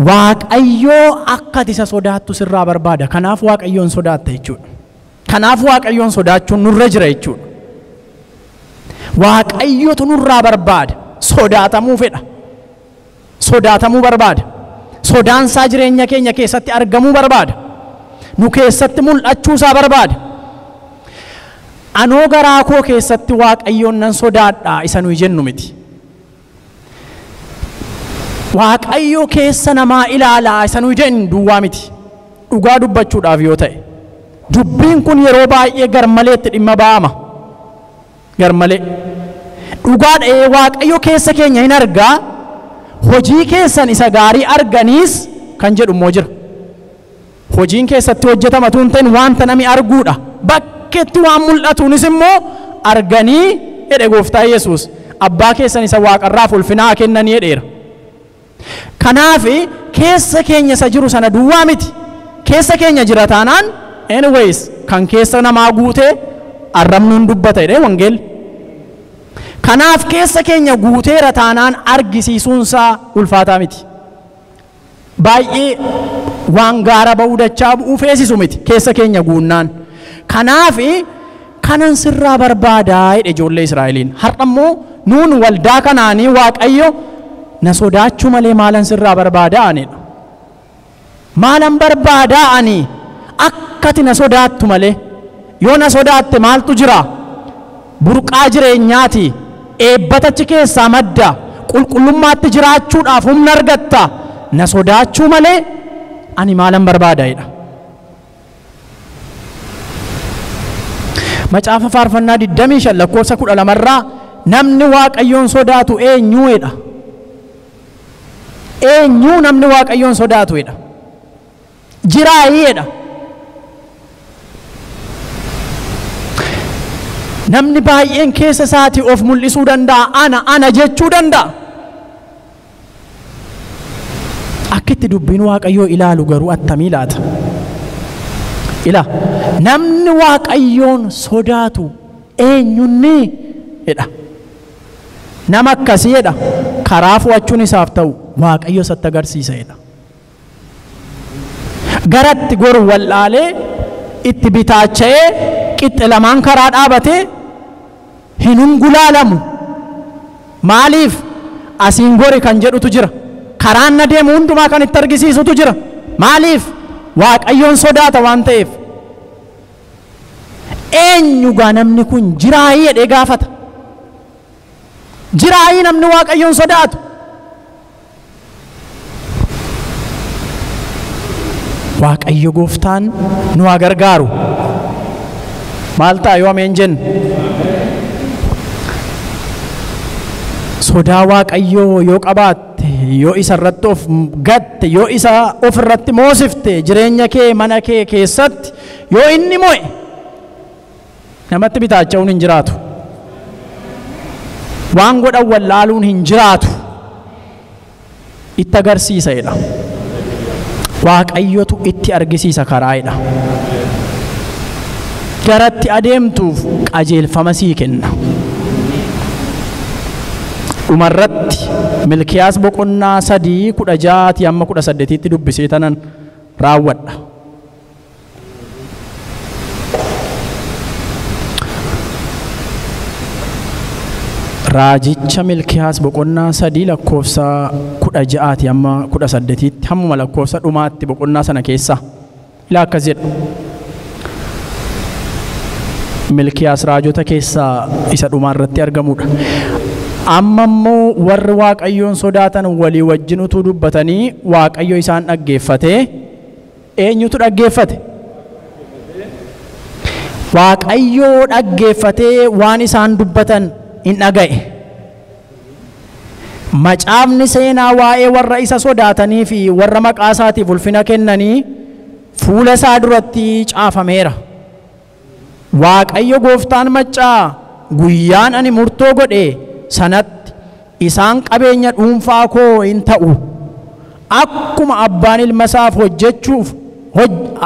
Waaqayyoo akka ati isa sodaattu sirraa barbaada. Kanaaf Waaqayyoon sodaatta jechuudha. Kanaaf Waaqayyoon sodaachuun nurra jira jechuudha. Waaqayyotu nurraa barbaada. Sodaatamuu fedha. Sodaatamuu barbaada. Sodaansaa jireenya keenya keessatti argamuu barbaada. Nu keessatti mul'achuusaa barbaada. Anoo garaa koo keessatti Waaqayyoon nan sodaadha isa nuyi jennu miti. Waaqayyo keessa namaa ilaalaa isa nuyi jennu duwwaa miti. Dhugaa dubbachuudhaaf yoo ta'e. Dubbiin kun yeroo baay'ee garmaleetti dhimma ba'ama. Garmalee. Dhugaa dha'ee Waaqayyo keessa keenya hin argaa, hojii keessan isa gaarii arganiis kan jedhu immoo jira. Hojiin keessatti hojjetamatu hin ta'in wanta namni arguudha. Bakkeetti waan mul'atuunis immoo arganii jedhe gooftaa Yesuus. Abbaa keessan isa waaqarraaf ulfinaa kennanii jedheera. Kanaaf keessa keenya isa jiru sana duwwaa miti. Keessa keenya jira taanaan anyways kan keessa namaa guutee arrabnuun dubbata jedhee wangeelli. Kanaaf keessa keenya guuteera taanaan argisiisuunsaa ulfaataa miti. Baay'ee waan gaara ba'uu dachaa bu'uu feesisu miti keessa keenya guunnaan. Kanaaf kanan sirraa barbaadaa jedhe ijoollee Israa'eliin. Har'a immoo nuun waldaa kanaanii Waaqayyo na sodaachuu malee maalan sirraa barbaadaa anidha. Maalan barbaadaa ani akkati na sodaattu malee. Yoo na sodaatte maaltu jira? Burqaa jireenyaati. Eebbatachi keessaa madda. Qulqullummaatti jiraachuudhaaf humna argatta. Na sodaachuu malee ani maalan barbaadaa jedha. Macaafa faarfannaa 25 lakkoofsa 12 irraa namni Waaqayyoon sodaatu eenyu jedha. Eenyu namni Waaqayyoon sodaatu jedha. Jiraayii jedha. Namni baay'een keessa isaatii of mul'isuu danda'a. Ana ana jechuu danda'a. Akka itti dubbiin Waaqayyoo ilaalu garuu attamii laata? Ila namni Waaqayyoon sodaatu eenyunni jedha. Nama akkasii jedha. Karaa fo'achuun isaaf ta'u Waaqayyo isatti agarsiisa jedha. Garatti goru wallaalee itti bitaacha'ee qixxe lamaan karaa dhaabatee hin hungulaalamu. Maaliif asiin gori kan jedhutu jira. Karaan na deemu hundumaa kan itti argisiisutu jira. Maaliif Waaqayyoon sodaata waan ta'eef. Eenyu gaa namni kun jiraayii jedhee gaafata. Jiraayii namni Waaqayyoon sodaatu. Waaqayyo gooftaan nu haa gargaaru. Maal ta'a yoo ameen jennu? Sodaa Waaqayyoo yoo qabaatte, yoo isa irratti of gatte, yoo isa of irratti moosifte, jireenya kee mana kee keessatti Yoo inni mo'e namatti bitaacha'uun hin jiraatu. Waan godhan wallaaluun hin jiraatu. Itti agarsiisa jedha. Waaqayyotu itti argisiisa karaa jedha. Garatti adeemtuuf qajeelfama sii kenna. Dhumarratti Milkiyaas boqonnaa 3 16 hamma 18tti dubbisee tanan raawwadha. Raajicha Milkiyaas boqonnaa 3 lakkoofsa 16 hamma 18tti hammuma lakkoofsa dhumaatti boqonnaa sana keessa ilaa akkas jedha. Milkiyaas raajota keessaa isa dhumaa irratti argamudha. Amma immoo warri Waaqayyoon sodaatan walii wajjin utuu dubbatanii Waaqayyo isaan dhaggeeffate. Eenyutu dhaggeeffate? Waaqayyo dhaggeeffatee waan isaan dubbatan hin dhaga'e. Macaafni seenaa waa'ee warra isa sodaatanii fi warra maqaa isaatiif ulfina kennanii fuula isaa duratti caafameera. Waaqayyo gooftaan maccaa guyyaan ani murtoo godhe sanatti isaan qabeenya dhuunfaa koo hin ta'u. Akkuma abbaan ilma isaaf hojjechuuf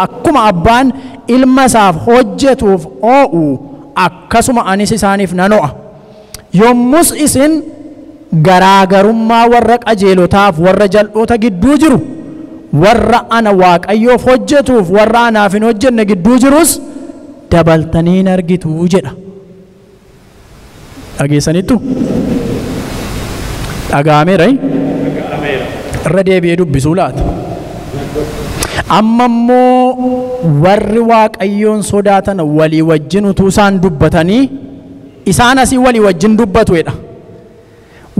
akkuma abbaan ilma isaaf hojjetuuf oo'u akkasuma anis isaaniif nan o'a. Yommus isin garaagarummaa warra qajeelotaaf warra jal'oota gidduu jiru, warra ana Waaqayyoof hojjetuuf warra anaaf hin hojjenne gidduu jirus dabaltanii hin argitu jedha. Dhageessanittu? Dhaga'ameera? Irra deebi'ee dubbisuu laata? Amma immoo warri Waaqayyoon sodaatan walii wajjin utuu isaan dubbatanii isaan asii walii wajjin dubbatu jedha.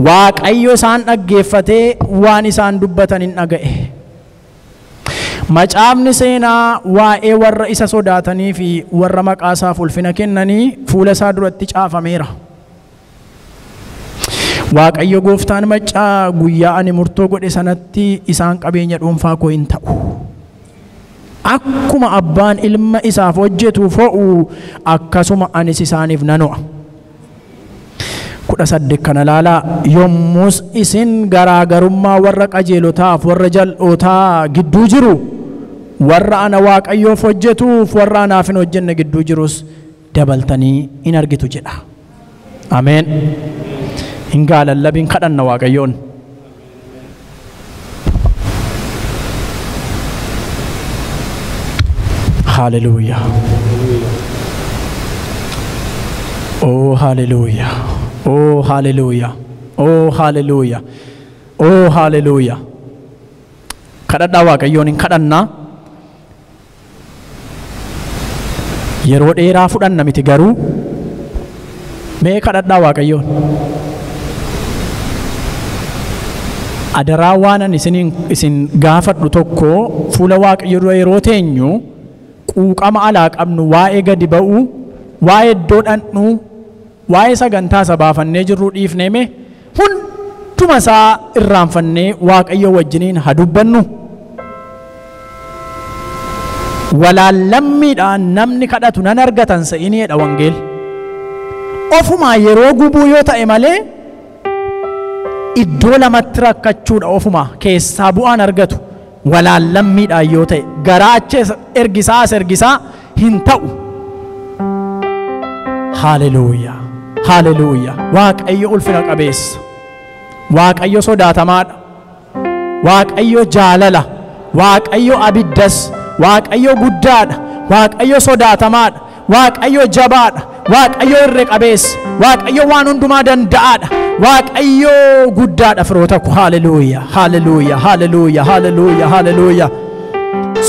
Waaqayyo isaan dhaggeeffatee waan isaan dubbatan hin dhaga'e. Macaafni seenaa waa'ee warra isa sodaatanii fi warra maqaa isaaf ulfina kennanii fuula isaa duratti caafameera. Waaqayyo gooftaan maccaa guyyaa ani murtoo godhe sanatti isaan qabeenya dhuunfaa koo hin ta'u. Akkuma abbaan ilma isaaf hojjetuuf ho'u akkasuma anis isaaniif nan ho'a. 18 kana laalaa. Yommus isin garaagarummaa warra qajeelotaaf warra jal'ootaa gidduu jiru, warra ana Waaqayyoof hojjetuuf warra anaaf hin hojjenne gidduu jirus dabaltanii hin argitu jedha. Ameen. Hin gaalallabiin kadhanna Waaqayyoon. Hallelujah. Oh hallelujah. Oh hallelujah. Oh hallelujah. Oh hallelujah. Kadhadhaa Waaqayyoon hin kadhannaa. Yeroo dheeraa fudhanna miti garuu mee kadhadhaa Waaqayyoon. Adaraa waan ani isin gaafadhu tokko fuula Waaqayyoo dura yeroo teenyu quuqama alaa qabnu waa'ee gadi ba'uu, waa'ee iddoo dhandhuu, waa'ee sagantaa isa baafannee jirru dhiifnee mee hunduma isaa irraanfannee Waaqayyo wajjiniin haa dubbannu. Walaallammiidhaan namni kadhatu nan argatan sa'inii jedha wangeelli. Ofumaa yeroo gubuu yoo ta'e malee iddoo lamatti rakkachuudha ofumaa keessaa bu'aan argatu. Walaallammiidhaan yoo ta'e garaa achi ergisaa as ergisaa hin ta'u. Hallelujah. Hallelujah. Waaqayyo ulfina qabeessa. Waaqayyo sodaatamaadha. Waaqayyo jaalala. Waaqayyo abiddas. Waaqayyo guddaadha. Waaqayyo sodaatamaadha. Waaqayyo jabaadha. Waaqayyo irre qabeessa. Waaqayyo waan hundumaa danda'aadha. Waaqayyo guddaadha firoota koo. Hallelujah. Hallelujah. Hallelujah. Hallelujah. Hallelujah.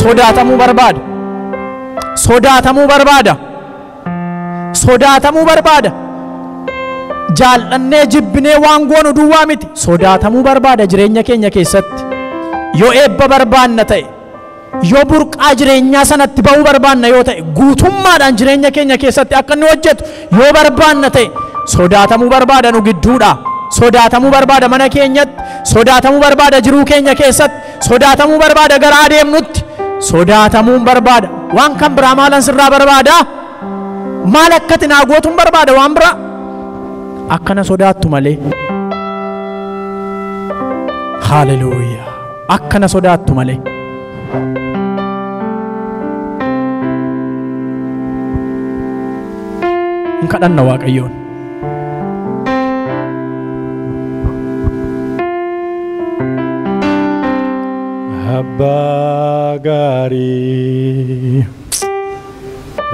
Sodaatamuu barbaada. Sodaatamuu barbaada. Sodaatamuu barbaada. Jaallannee jibbinee waan goonu duwwaa miti. Sodaatamuu barbaada jireenya keenya keessatti. Yoo eebba barbaanna ta'e, yoo burqaa jireenyaa sanatti ba'uu barbaanna yoo ta'e, guutummaadhaan jireenya keenya keessatti akka inni hojjetu yoo barbaanna ta'e, sodaatamuu barbaada nu gidduudha. Sodaatamuu barbaada mana keenyatti, sodaatamuu barbaada jiruu keenya keessatti, sodaatamuu barbaada gara adeemnutti, Sodaatamuun barbaada. Waan kan biraa maalan sirraa barbaada? Maal akkati naa gootuun barbaada waan biraa? Akkana sodaattu malee. Hallelujah. Akkana sodaattu malee. Hin kadhanna Waaqayyoon. Abbaa gaarii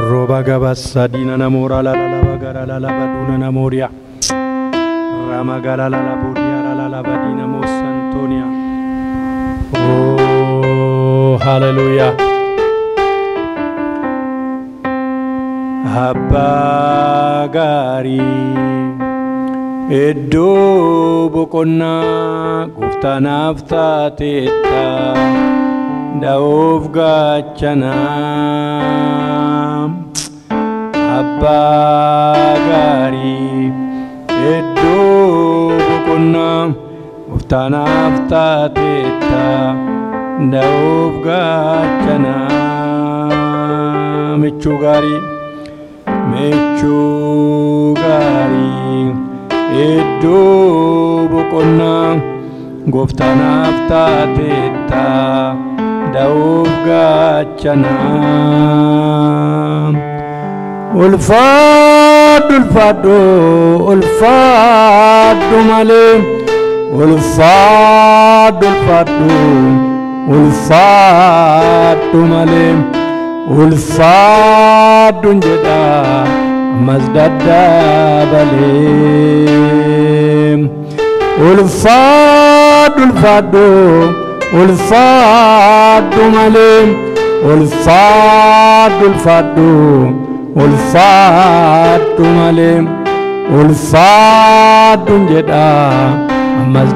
rooba gabassa diina namoora lalala gara lalaba duuna namooriya rama gara lalaboodiya lalaba diina moossantooniya. Oh, hallelujah. Abbaa gaarii iddoo boqonnaa gooftaanaaf taateetta da'oof gaachanaa. Abbaa gaarii iddoo boqonnaa gooftaanaaf taateetta da'oof gaachanaa. Michuu gaarii, michuu gaarii iddoo boqonnaa gooftaanaaf taateetta da'oof gaachanaa. Ulfaadhu ulfaadhu ulfaadhu malee ulfaadhu ulfaadhu ulfaadhu malee ulfaadhu jedha ammas daddabalee. Ulfaadhu ulfaadhu ulfaadhu malee ulfaadhu ulfaadhu ulfaadhu malee ulfaadhu jedha ammas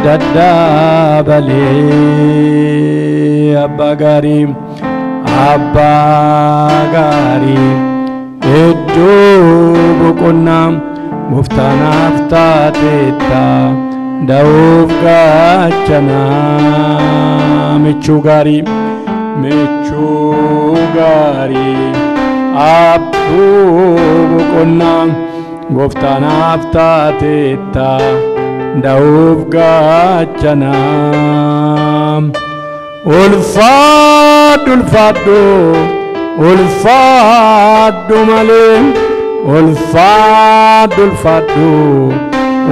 daddabalee. Abbaa gaarii, abbaa gaarii iddoo boqonnaa gooftaanaaf taateetta da'oof gaachanaa. Michuu gaarii, michuu gaarii abbuu boqonnaa gooftaanaaf taateetta da'oof gaachanaa. Ulfaadhu ulfaadhu ulfaadhu malee ulfaadhu ulfaadhu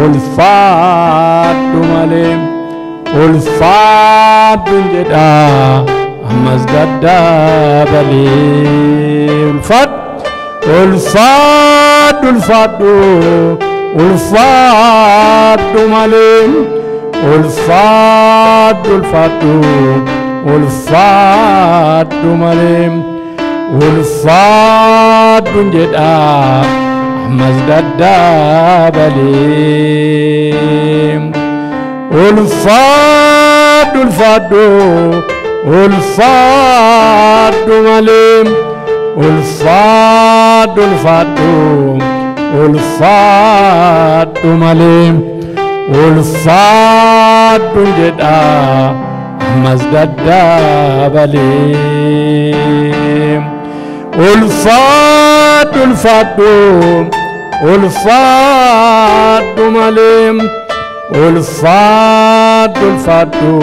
ulfaadhu malee ulfaadhu jedha ammas daddabalee. Ulfaadhu ulfaadhu ulfaadhu ulfaadhu malee ulfaadhu ulfaadhu ulfaadhu malee ulfaadhu jedha ammas daddabalee. Ulfaadhu ulfaadhu ulfaadhu malee ulfaadhu ulfaadhu ulfaadhu malee ulfaadhu jedha ammas daddabalee. Ulfaadhu ulfaadhu ulfaadhu malee ulfaadhu ulfaadhu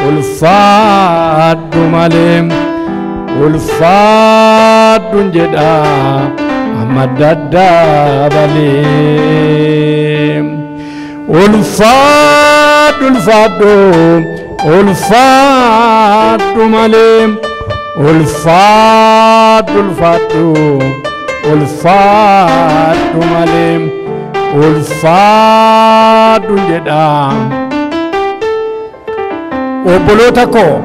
ulfaadhu malee ulfaadhu jedha amma daddabalee. Ulfaadhu ulfaadhu ulfaadhu malee ulfaadhu ulfaadhu ulfaadhu malee ulfaadhu jedha. Obboloota koo,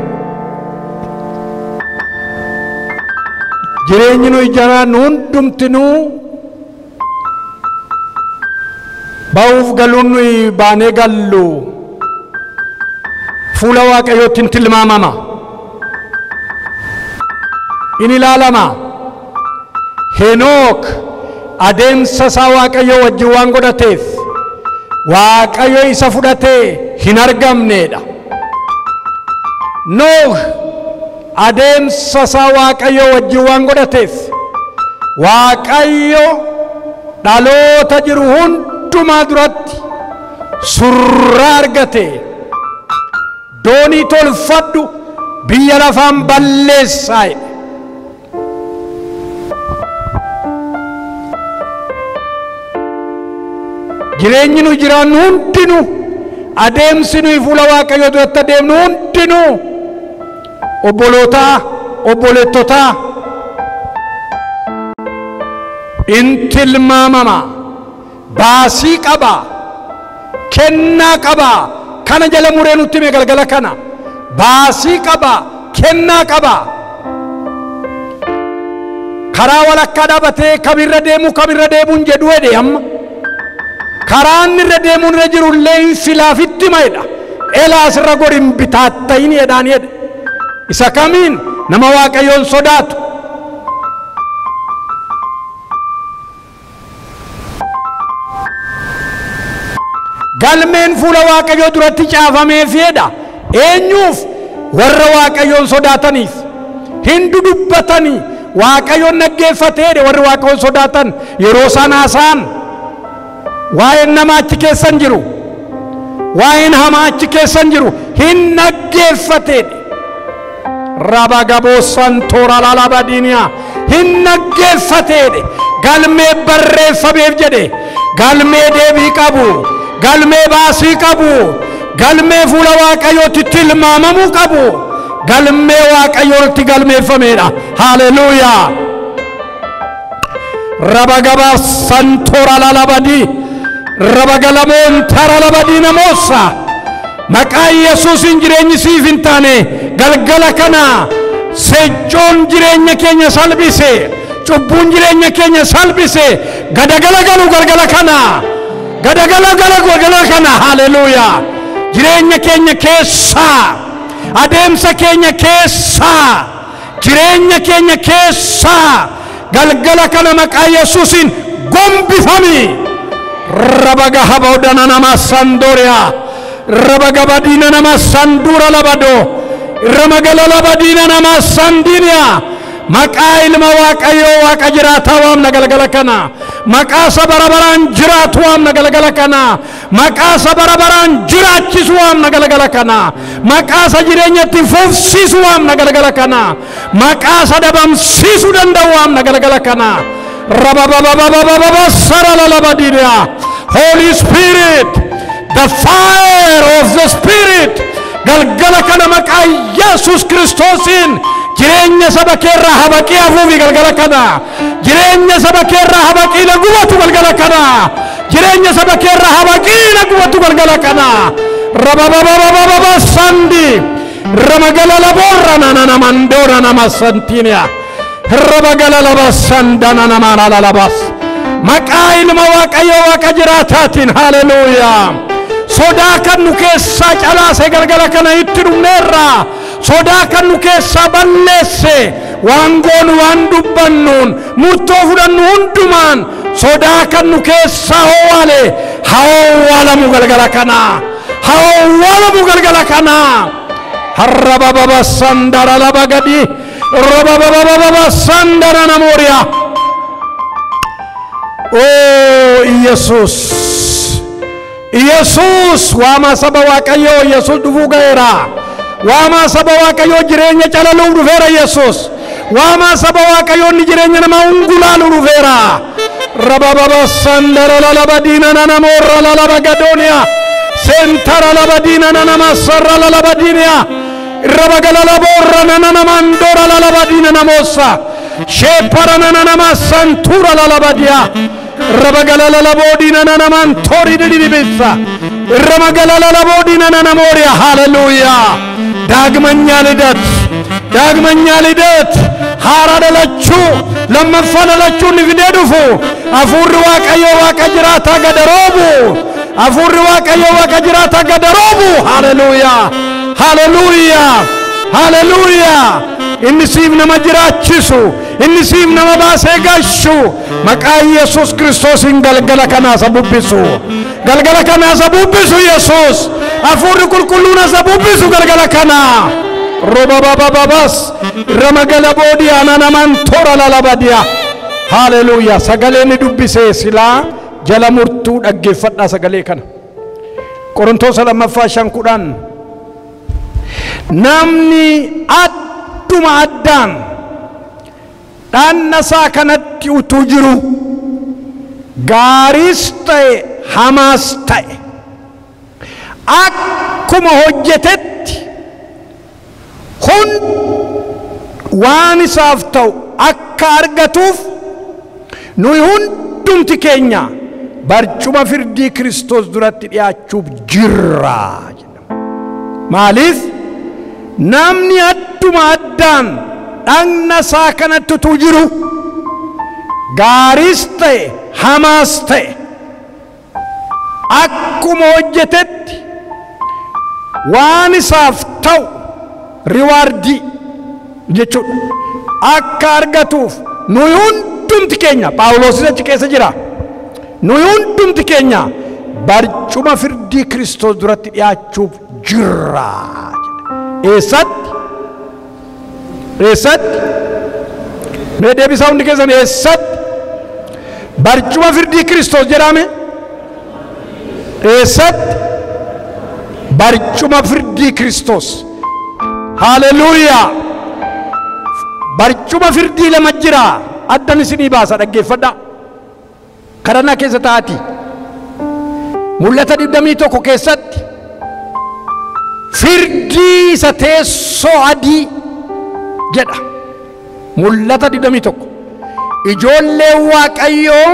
jireenyi nuyi jiraannu hundumtinuu ba'uuf galuun nuyi baanee gallu fuula Waaqayyootti hin tilmaamama, in ilaalama. Henook adeemsa isaa Waaqayyo wajjin waan godhateef Waaqayyo isa fudhatee hin argamneedha. Nooh adeemsa isaa Waaqayyo wajjin waan godhateef Waaqayyo dhaloota jiru hundumaa duratti surraa argate. Doonii tolfadhu biyya lafaan balleessaa jedhe. Jireenyi nu jiraannu hundinuu, adeemsi nuyi fuula Waaqayyoo duratti adeemnu hundinuu, obbolootaa, obboleettotaa, in tilmaamama, baasii qaba, kennaa qaba. Kana jala muree nutti hime galgala kana. Baasii qaba, kennaa qaba. Karaa walakkaa dhaabatee kamirra deemu kamirra deemuun jedhu jedhe amma. Karaan irra deemuun irra jiru illee hin filaafitti hima. Elaa asirra gori hin bitaattayin jedhaan jedhe. Isa kamiin? Nama Waaqayyoon sodaatu. Galmeen fuula Waaqayyoo duratti caafameef jedha. Eenyuuf? Warra Waaqayyoon sodaataniif. Hin dudubbatanii Waaqayyoon dhaggeeffatee jedhe. Warri Waaqayyoon sodaatan yeroo isaan haasa'an waa'een namaa achi keessa hin jiru, waa'een hamaa achi keessa hin jiru, hin dhaggeeffatee. Rabagaboosan toora lalabadiiniyaa hin dhaggeeffatee. Galmee barreeffameef jedhe. Galmee deebii qabu, galmee baasii qabu, galmee fuula Waaqayyootti tilmaamamuu qabu, galmee Waaqayyootti galmeeffameedha. Haleluuyaa. Rabagaba santoora lalabadii rabagalamoon tara labadii namoosa. Maqaa Yesuusiin jireenyi siif hin taane galgala kana seccoon jireenya keenya salphise, cubbuun jireenya keenya salphise, gadagala galu galgala kana, gadagala galu galgala kana. Haleluuyaa. Jireenya keenya keessaa, adeemsa keenya keessaa, jireenya keenya keessaa galgala kana maqaa Yesuusiin gombifami. Rabaga habawdana nama sandooriyaa, rabagabadiina nama sanduura labadoo, ramagala labadiina nama sandiiniyaa. Maqaa ilma Waaqayyoo Waaqa jiraataa waamna galgala kana. Maqaa isa bara baraan jiraatu waamna galgala kana. Maqaa isa bara baraan jiraachisu waamna galgala kana. Maqaa isa jireenyatti fufsiisu waamna galgala kana. Maqaa isa dhabamsiisuu danda'u waamna galgala kana. Rababababababa saralalabadiiniyaa. Holy Spirit, the fire of the Spirit, galgala kana maqaa Yesuus Kiristoosiin jireenya saba keerraa habaqii hafuufi galgala kana. Jireenya saba keerraa habaqii na gubatu galgala kana. Jireenya saba keerraa habaqii na gubatu galgala kana. Rababababababa sandi ramagala laborra nana mandoora nama santiiniya rabagala laba sandana nama lalalabas. Maqaa ilma Waaqayyoo Waaqa jiraataatiin. Haleluuyaa. Sodaa kan nu keessaa calaase galgala kana itti dhumneerra. Sodaa kan nu keessaa balleesse waan goonu, waan dubbannuun, murtoo fudhannu hundumaan sodaa kan nu keessaa owwaale haa owwaalamu galgala kana, haa owwaalamu galgala kana. Harrabababa sandara laba gadi rababababa sandara namooriyaa. Oo Yesuus, Yesuus, waamaa saba Waaqayyoo, Yesuus dhufuu ga'eera. Waamaa saba Waaqayyoo, jireenya calaluuf dhufeera Yesuus. Waamaa saba Waaqayyoo, inni jireenya namaa ungulaalu dhufeera. Rabababa sandara lalaba diina nanamoorra lalaba gadooniyaa sentara laba diina nanama sarra lalaba diiniyaa rabagala laboorra nananamandoora lalaba diina namoosa sheepara nananama santuura lalaba diyaa rabagala lalaboodiina nanaman tori didibissa ramagala lalaboodiina nanamooriya. Haleluuyaa. ዳግመኛ ልደት፣ ዳግመኛ ልደት፣ haaraa dhalachuu, lammaffaa dhalachuu ni fidee dhufu. Hafuurri Waaqayyoo Waaqa jiraataa gada roobu, hafuurri Waaqayyoo Waaqa jiraataa gada roobu. Haleluuyaa, haleluuyaa, haleluuyaa. Inni siif nama jiraachisu, inni siif nama baasee gashu, maqaa Yesuus Kiristoosiin galgala kanaa isa bubbisu, galgala kanaa isa bubbisu Yesuus. Hafuurri qulqulluun isa bubbisu galgala kanaa. Robabababas Ramagalaboodiyaa nanaman toora lalabadiyaa. Haleluuyaa. Sagalee ni dubbisee silaa jala murtuu dhaggeeffadhaa sagalee kana. Qorontoos lammaffaa 5:10. Namni adduma addaan dhannasaa kanatti utuu jiru gaariis ta'e hamaas ta'e akkuma hojjetetti hund waan isaaf ta'u akka argatuuf nuyi hundumti keenya barcuma firdii Kiristoos duratti dhiyaachuuf jirra. Maaliif namni adduma addaan dhagna isaa kanatti utuu jiru gaariis ta'e hamaas ta'e akkuma hojjetetti waan isaaf ta'u riwaardii jechuudha akka argatuuf nuyi hundumti keenya Phaawulosis achi keessa jira nuyi hundumti keenya barcuma firdii Kiristoos duratti dhiyaachuuf jirra. Eessatti? Eessatti? Mee deebisaa hundi keessan eessatti? Barcuma firdii Kiristoos jedhame? Eessatti? Barcuma firdii Kiristoos. Haleluuyaa. Barcuma firdii lama jira. Addan isinii baasa dhaggeeffadhaa. Kadhannaa keessa taa'atii. Mul'ata 21 keessatti firdii isa teessoo adii jedha. Mul'ata 21. Ijoollee Waaqayyoo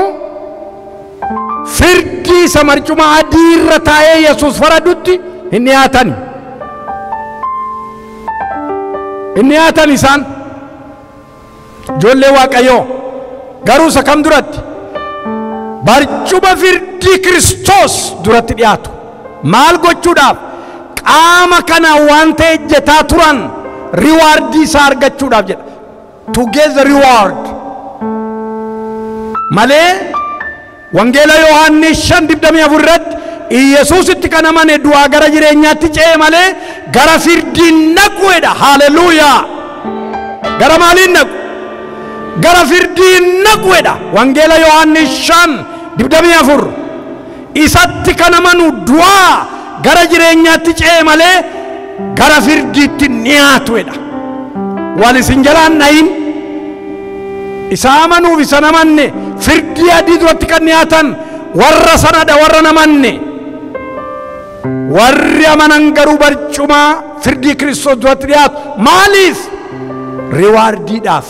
firdii isa marcuma adii irra taa'ee Yesuus faradutti hin dhiyaatan. Hin dhiyaatan isaan. Ijoollee Waaqayyoo garuu isa kam duratti? Barcuma firdii Kiristoos duratti dhiyaatu. Maal gochuudhaaf? Qaama kana waan ta'e ejjetaa turan riwaardii isaa argachuudhaaf jedha. To get the reward. Malee Wangeela Yohaannis 5:24 irratti Iyesuusitti kan amane du'aa gara jireenyaatti ce'e malee gara firdiin naqu jedha. Haleluuyaa. Gara maaliin naqu? Gara firdiin naqu jedha. Wangeela Yohaannis 5:24 isatti kan amanu du'aa gara jireenyaatti ce'e malee gara firdiitti dhiyaatu jedha. Wal isin jalaan dhayin isa amanuuf isa namanne firdii adii duratti kan dhiyaatan warra sanadha warra namanne. Warri amanan garuu barcuma firdii Kiristoos duratti dhiyaatu. Maaliif? Riwaardiidhaaf.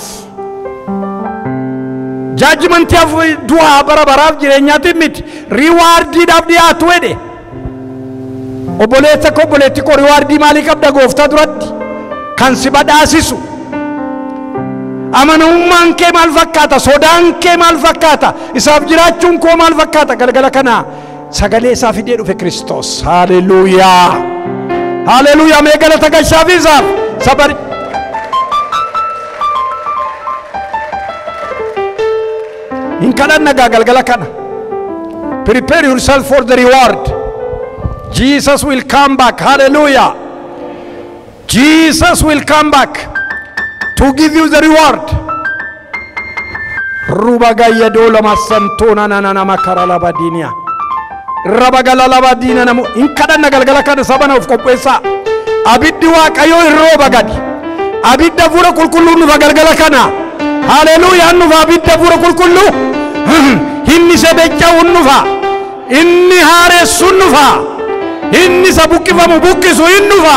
Jaajimantiif du'aa bara baraaf jireenyaatiif miti. Riwaardiidhaaf dhiyaatu jedhe. Obboleessa koo obboleetti koo riwaardii maalii qabda gooftaa duratti? Kan si badhaasisu. Amanamummaan kee maal fakkaata? Sodaan kee maal fakkaata? Isaaf jiraachuun koo maal fakkaata? Galgala kana sagalee isaa fidee dhufe Kiristoos. Haleluuyaa. Haleluuyaa. Mee galata galchaaf isaaf. Sabar. Hin kadhanna gaa galgala kana. Prepare yourself for the reward. Jesus will come back. Hallelujah. Jesus will come back to give you the reward. Rubagaya dola masantona nanana makara labadinia. Rabagala labadina namu. In kadhanna galgala kana sabana of qopheessaa. Abiddi Waaqayyoo hin rooba gadi. Abidda hafuura qulqulluu nufa galgala kana. Haleluuyaa nufa abidda hafuura qulqulluu. Inni sebecha'u nufa. Inni haaressu nufa. Inni isa buqqifamu buqqisu hin nufa.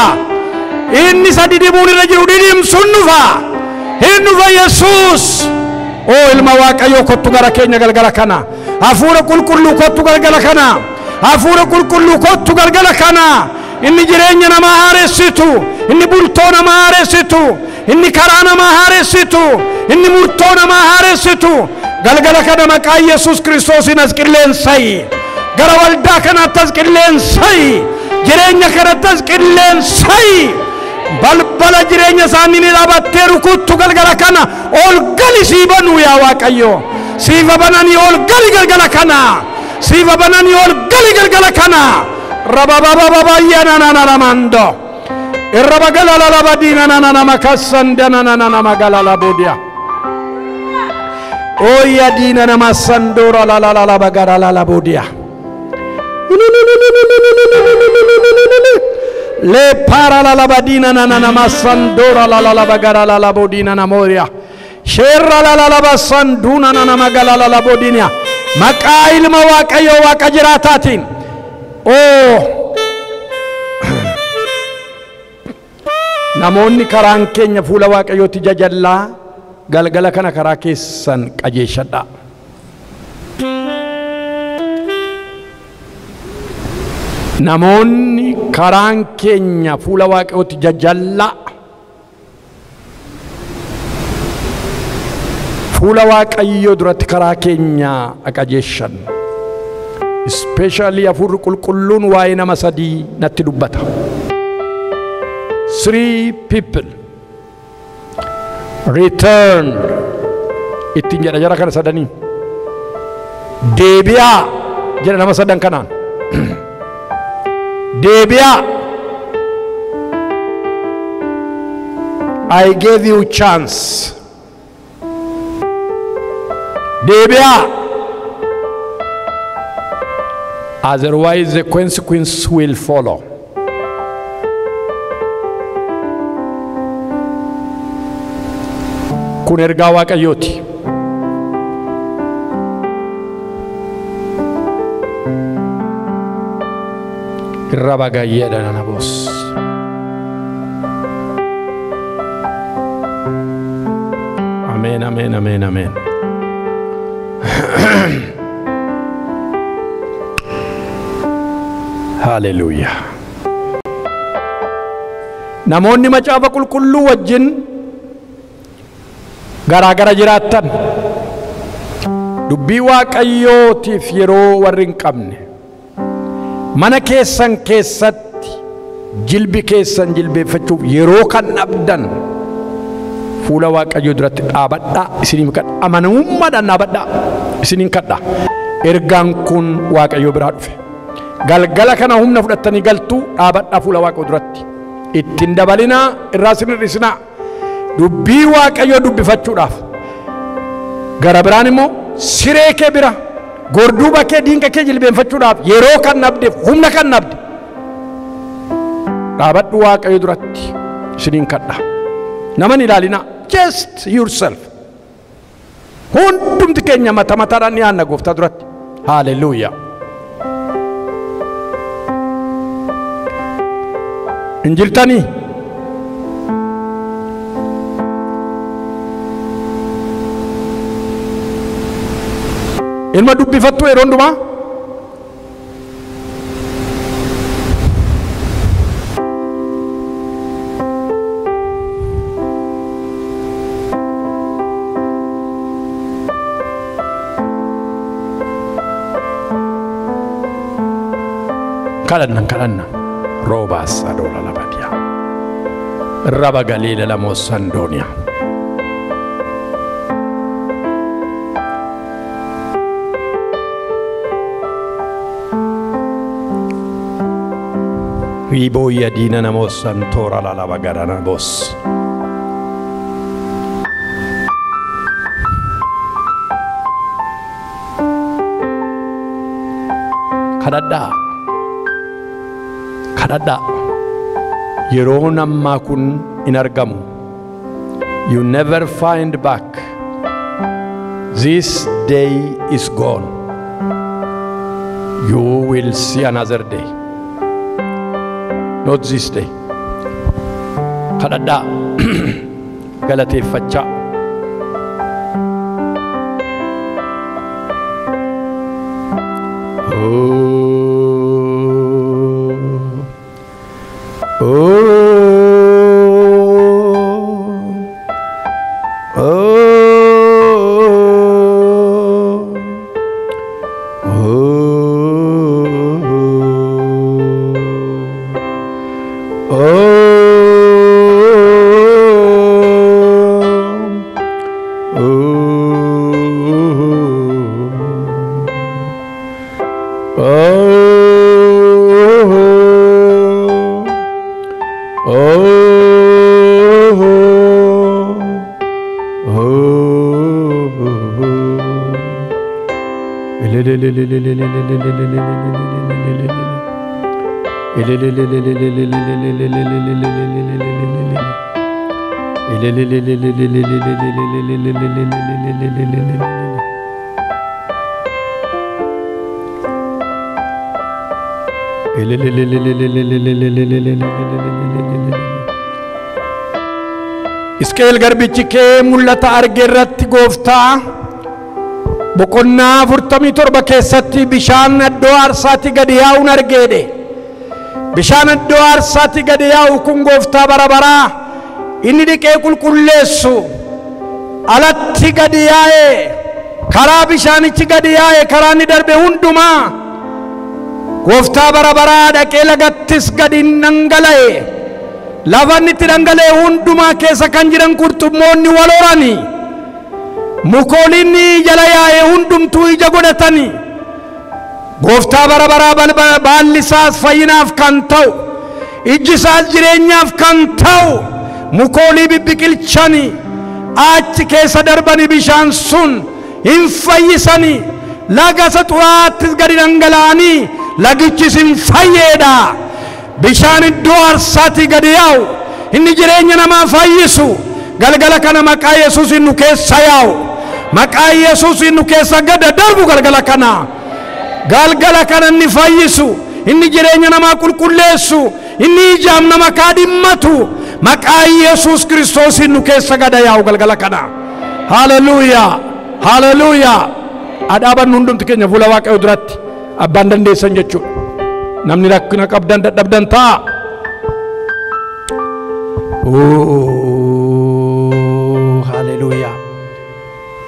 Inni isa didimuun irra jiru didimsu nufa. Hin nufa Yesuus. Oo ilma Waaqayyoo kottu gara keenya galgala kana. Hafuura qulqulluu kottu galgala kana. Hafuura qulqulluu kottu galgala kana. Inni jireenya namaa haaressitu. Inni bultoo namaa haaressitu. Inni karaa namaa haaressitu. Inni murtoo namaa haaressitu. Galgala kana maqaa Yesuus Kiristoosiin as qilleensayi. Gara waldaa kanaatti as qilleensayi. Jireenya kanatti as qilleensayi. Balbala jireenya isaanii ni dhaabattee rukuttu galgala kana ol gali sii banuu yaa Waaqayyo. Siifa bananii ol gali galgala kana. Siifa bananii ol gali galgala kana. Rabababababayyanananamando. Irra bagala la badina na na makasan dana na na magala la bodia. Oya dina na masandora la la la la bagara la la bodia. Le para la la badina na na masandora la la la bagara la la bodina na moria. Sherra la la la basanduna na na magala la la bodina. Maqaa ilma Waaqayyoo Waaqa jiraataatiin. Oh. Namoonni karaan keenya fuula Waaqayyootti jajallaa galgala kana karaa keessan qajeeshadhaa. Namoonni karaan keenya fuula Waaqayyootti jajallaa fuula Waaqayyoo duratti karaa keenya qajeeshan. Especially hafuurri qulqulluun waa'ee nama sadii natti dubbata. 3 people return ittiin jedha jara kana sadanii deebi'aa jedha nama sadan kanaan deebi'aa. I gave you chance. Deebi'aa, otherwise the consequence will follow. Kun ergaa Waaqayyooti. Irra bagayyeedha nana boos. Ameen, ameen, ameen, ameen. Haleluuyaa. Namoonni macaafa qulqulluu wajjin garaagara jiraattan dubbii Waaqayyootiif yeroo warri hin qabne mana keessan keessatti jilbi keessan jilbeeffachuuf yeroo kan dhabdan fuula Waaqayyoo duratti dhaabadhaa isiniin kadha. Amanamummaadhaan dhaabadhaa isiniin kadha. Ergaan kun Waaqayyoo biraa dhufe. Galgala kana humna fudhattanii galtuu dhaabadhaa fuula Waaqayyoo duratti. Ittiin dabalinaa irraa isin hir'isinaa. Dubbii Waaqayyoo dubbifachuudhaaf gara biraan immoo siree kee bira gorduuba kee diinqa kee jilbeenfachuudhaaf yeroo kan dhabdeef humna kan dhabde dhaabadhu Waaqayyoo duratti isiniin kadha. Naman ilaalinaa, just yourself. Hundumti keenya mata mataadhaan dhiyaanna gooftaa duratti. Haleluuyaa. Hin jirtanii? Ilma dubbifattu yeroo hundumaa? Kadhanna kadhanna roobaas adoola labadiyaa raba galiila lamoossandooniyaa. Riboya diina namoosan toora lalaba garana boos. Kadhadhaa. Kadhadhaa. Yeroon ammaa kun hin argamu. You never find back. This day is gone. You will see another day. Not this day. Kadhadhaa. Galateeffachaa. Oh. Oh. Oh. Oh. Hisqi'eel garbichi kee mul'ata arge irratti gooftaa boqonnaa 47 keessatti bishaan iddoo aarsaatti gadi yaa'uun argeedhe. Bishaan iddoo aarsaatti gadi yaa'u kun gooftaa bara baraa inni dhiqee qulqulleessu alatti gadi yaa'e karaa bishaanichi gadi yaa'e karaa inni darbe hundumaa gooftaa bara baraa dhaqee lagattis gadi dhangala'e. Lafa inni itti dhangala'e hundumaa keessa kan jiran qurxummoonni wal horani. Mukooliinni jala yaa'e hundumtuu ija godhatani. Gooftaa bara baraa baalli isaas fayyinaaf kan ta'u, ijji isaas jireenyaaf kan ta'u mukoolii bibbiqilchani achi keessa darbani bishaan sun hin fayyisani. Laga isa xuraattis gadi dhangala'anii lagichis hin fayyeedha. Bishaan iddoo aarsaatti gadi yaa'u inni jireenya namaa fayyisu galgala kana maqaa Yesuusiin nu keessa yaa'u, maqaa Yesuusiin nu keessa gada darbu galgala kana. Galgala kana inni fayyisu, inni jireenya namaa qulqulleessu, inni ijaam nama kaadhimmatu maqaa Yesuus Kiristoosiin nu keessa gada yaa'u galgala kana. Haleluuyaa, haleluuyaa. Adhaabannu hundumti keenya fuula Waaqayyoo duratti abbaan dandeessan jechuudha. Namni rakkina qabdan dadhabdan ta'a. Haleluuyaa.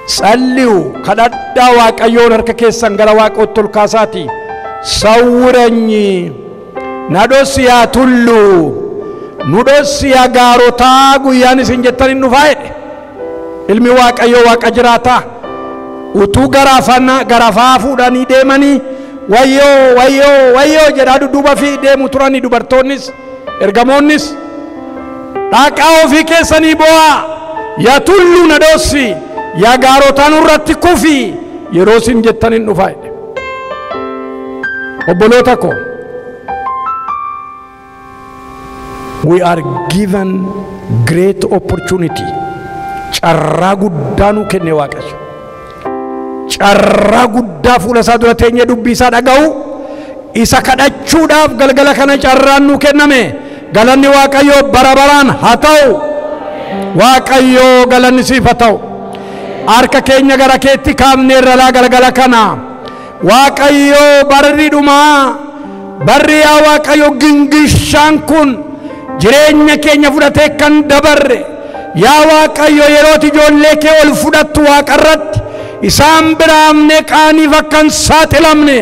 Tsalliyu kadhadhaa Waaqayyoon harka keessan gara Waaqootti ol kaasaati. Sawwiranyi na dhossi yaa tullu nu dhossi yaa gaarotaa guyyaan isin jettan hin dhufaa jedhe. Ilmi Waaqayyoo Waaqa jiraataa utuu garafaa fuudhanii deemanii wayyoo wayyoo wayyoo jedhaa dudduuba fi deemu turanii dubartoonnis ergamoonnis dhaqaa ofii keessanii bo'aa yaa tulluu na dhossi yaa gaarotaa nurratti kufi yeroo isin jettan hin dhufaa jedhe. Obboloota koo, we are given great opportunity. Carraa guddaa nu kenne Waaqayyo. Carraa guddaa fuula isaa dura teenyee dubbii isaa dhaga'u isa kadhachuudhaaf galgala kana carraan nu kenname. Galanni Waaqayyoo bara baraan haa ta'u. Waaqayyoo galanni siif haa ta'u. Harka keenya gara keetti kaafneerra laa galgala kana. Waaqayyoo barri dhumaa barri yaa Waaqayyo gingishaan kun jireenya keenya fudhatee kan dabarre yaa Waaqayyo yerooti ijoollee kee ol fudhattu Waaqarratti isaan biraamne qaaniif akka hin saaxilamne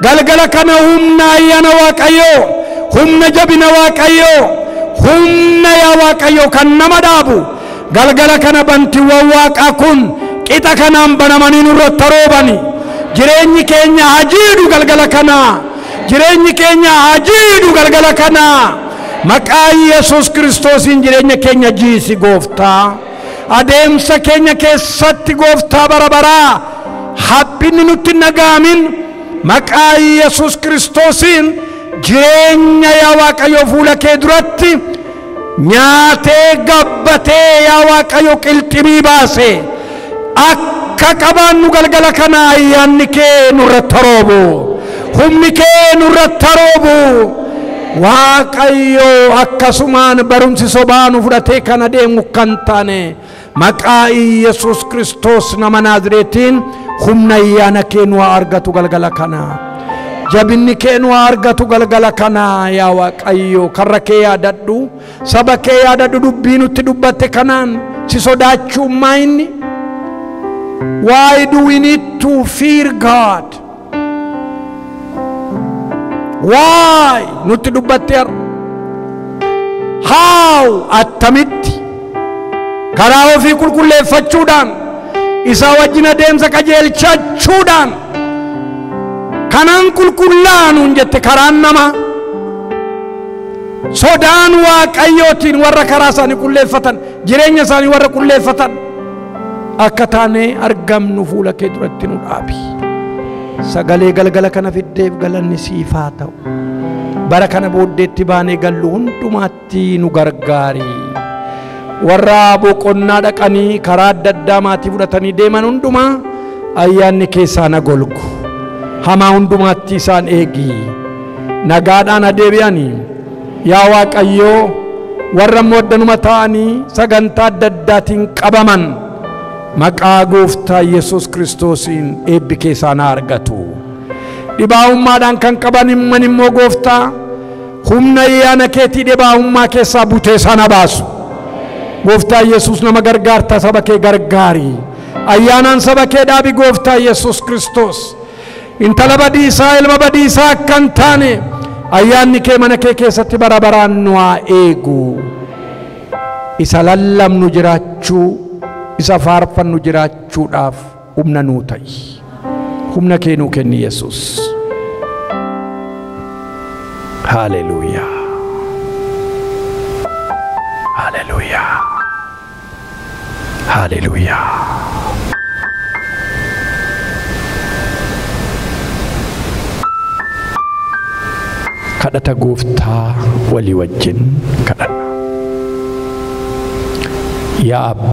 galgala kana humna ayyaana Waaqayyoo, humna jabina Waaqayyoo, humna yaa Waaqayyo kan nama dhaabu galgala kana bantiiwwan Waaqaa kun qixa kanaan banamanii nurratti roobani. Jireenyi keenya hajiidhu galgala kana. Jireenyi keenya hajiidhu galgala kana. Maqaa Yesuus Kiristoosiin jireenya keenya jiisi gooftaa. Adeemsa keenya keessatti gooftaa bara baraa haphinni nutti hin dhaga'amin maqaa Yesuus Kiristoosiin jireenya yaa Waaqayyo fuula kee duratti nyaatee gabbatee yaa Waaqayyo qilximii baase akka qabaannu galgala kana ayyaanni kee nurratti roobu, humni kee nurratti roobu. Waaqayyo akkasumaan barumsi sobaa nu fudhatee kan adeemu kan taane maqaa Yesuus Kiristoos nama Naazreetiin humna ayyaana kee nu haa argatu galgala kana. Jabinni kee nu haa argatu galgala kana yaa Waaqayyo. Karra kee yaadadhu, saba kee yaadadhu, dubbii nutti dubbatte kanaan si sodaachuu maa inni? Why do we need to fear God? Why? Nutti dubbatte har'a. How? Attamitti karaa ofii qulqulleeffachuudhaan isa wajjin adeemsa qajeelchachuudhaan kanaan qulqullaa'anuun jette karaan namaa sodaan Waaqayyootiin warra karaa isaanii qulleeffatan jireenya isaanii warra qulleeffatan akka taanee argamnu fuula kee duratti nu dhaabi. Sagalee galgala kana fiddeef galanni siif haa ta'u. Bara kana booddeetti baanee gallu hundumaatti nu gargaari. Warra boqonnaa dhaqanii karaa adda addaa maatii fudhatanii deeman hundumaa ayyaanni keessaa na golgu. Hamaa hundumaatti isaan eegi. Nagaadhaan adeebi'anii yaa Waaqayyoo warra immoo addanuma ta'anii sagantaa adda addaatiin qabaman maqaa gooftaa Yesuus Kiristoosiin eebbi keessaa na argatu. Dhibaa'ummaadhaan kan qaban himman immoo gooftaa humna ayyaana keetii dhibaa'ummaa keessaa butee sana baasu. Gooftaa Yesuus nama gargaarta saba kee gargaari. Ayyaanaan saba kee dhaabi gooftaa Yesuus Kiristoos. Intala badiisaa ilma badiisaa akka hin taane ayyaanni kee mana kee keessatti bara baraan nu haa eegu. Isa lallabnu jiraachuu, isa faarfannu jiraachuudhaaf humna nuu ta'i. Humna kee nuu kenni Yesuus. Haleluuyaa. Haleluuyaa. Haleluuyaa. Kadhata gooftaa walii wajjin kadhanna. Yaa Abbaa.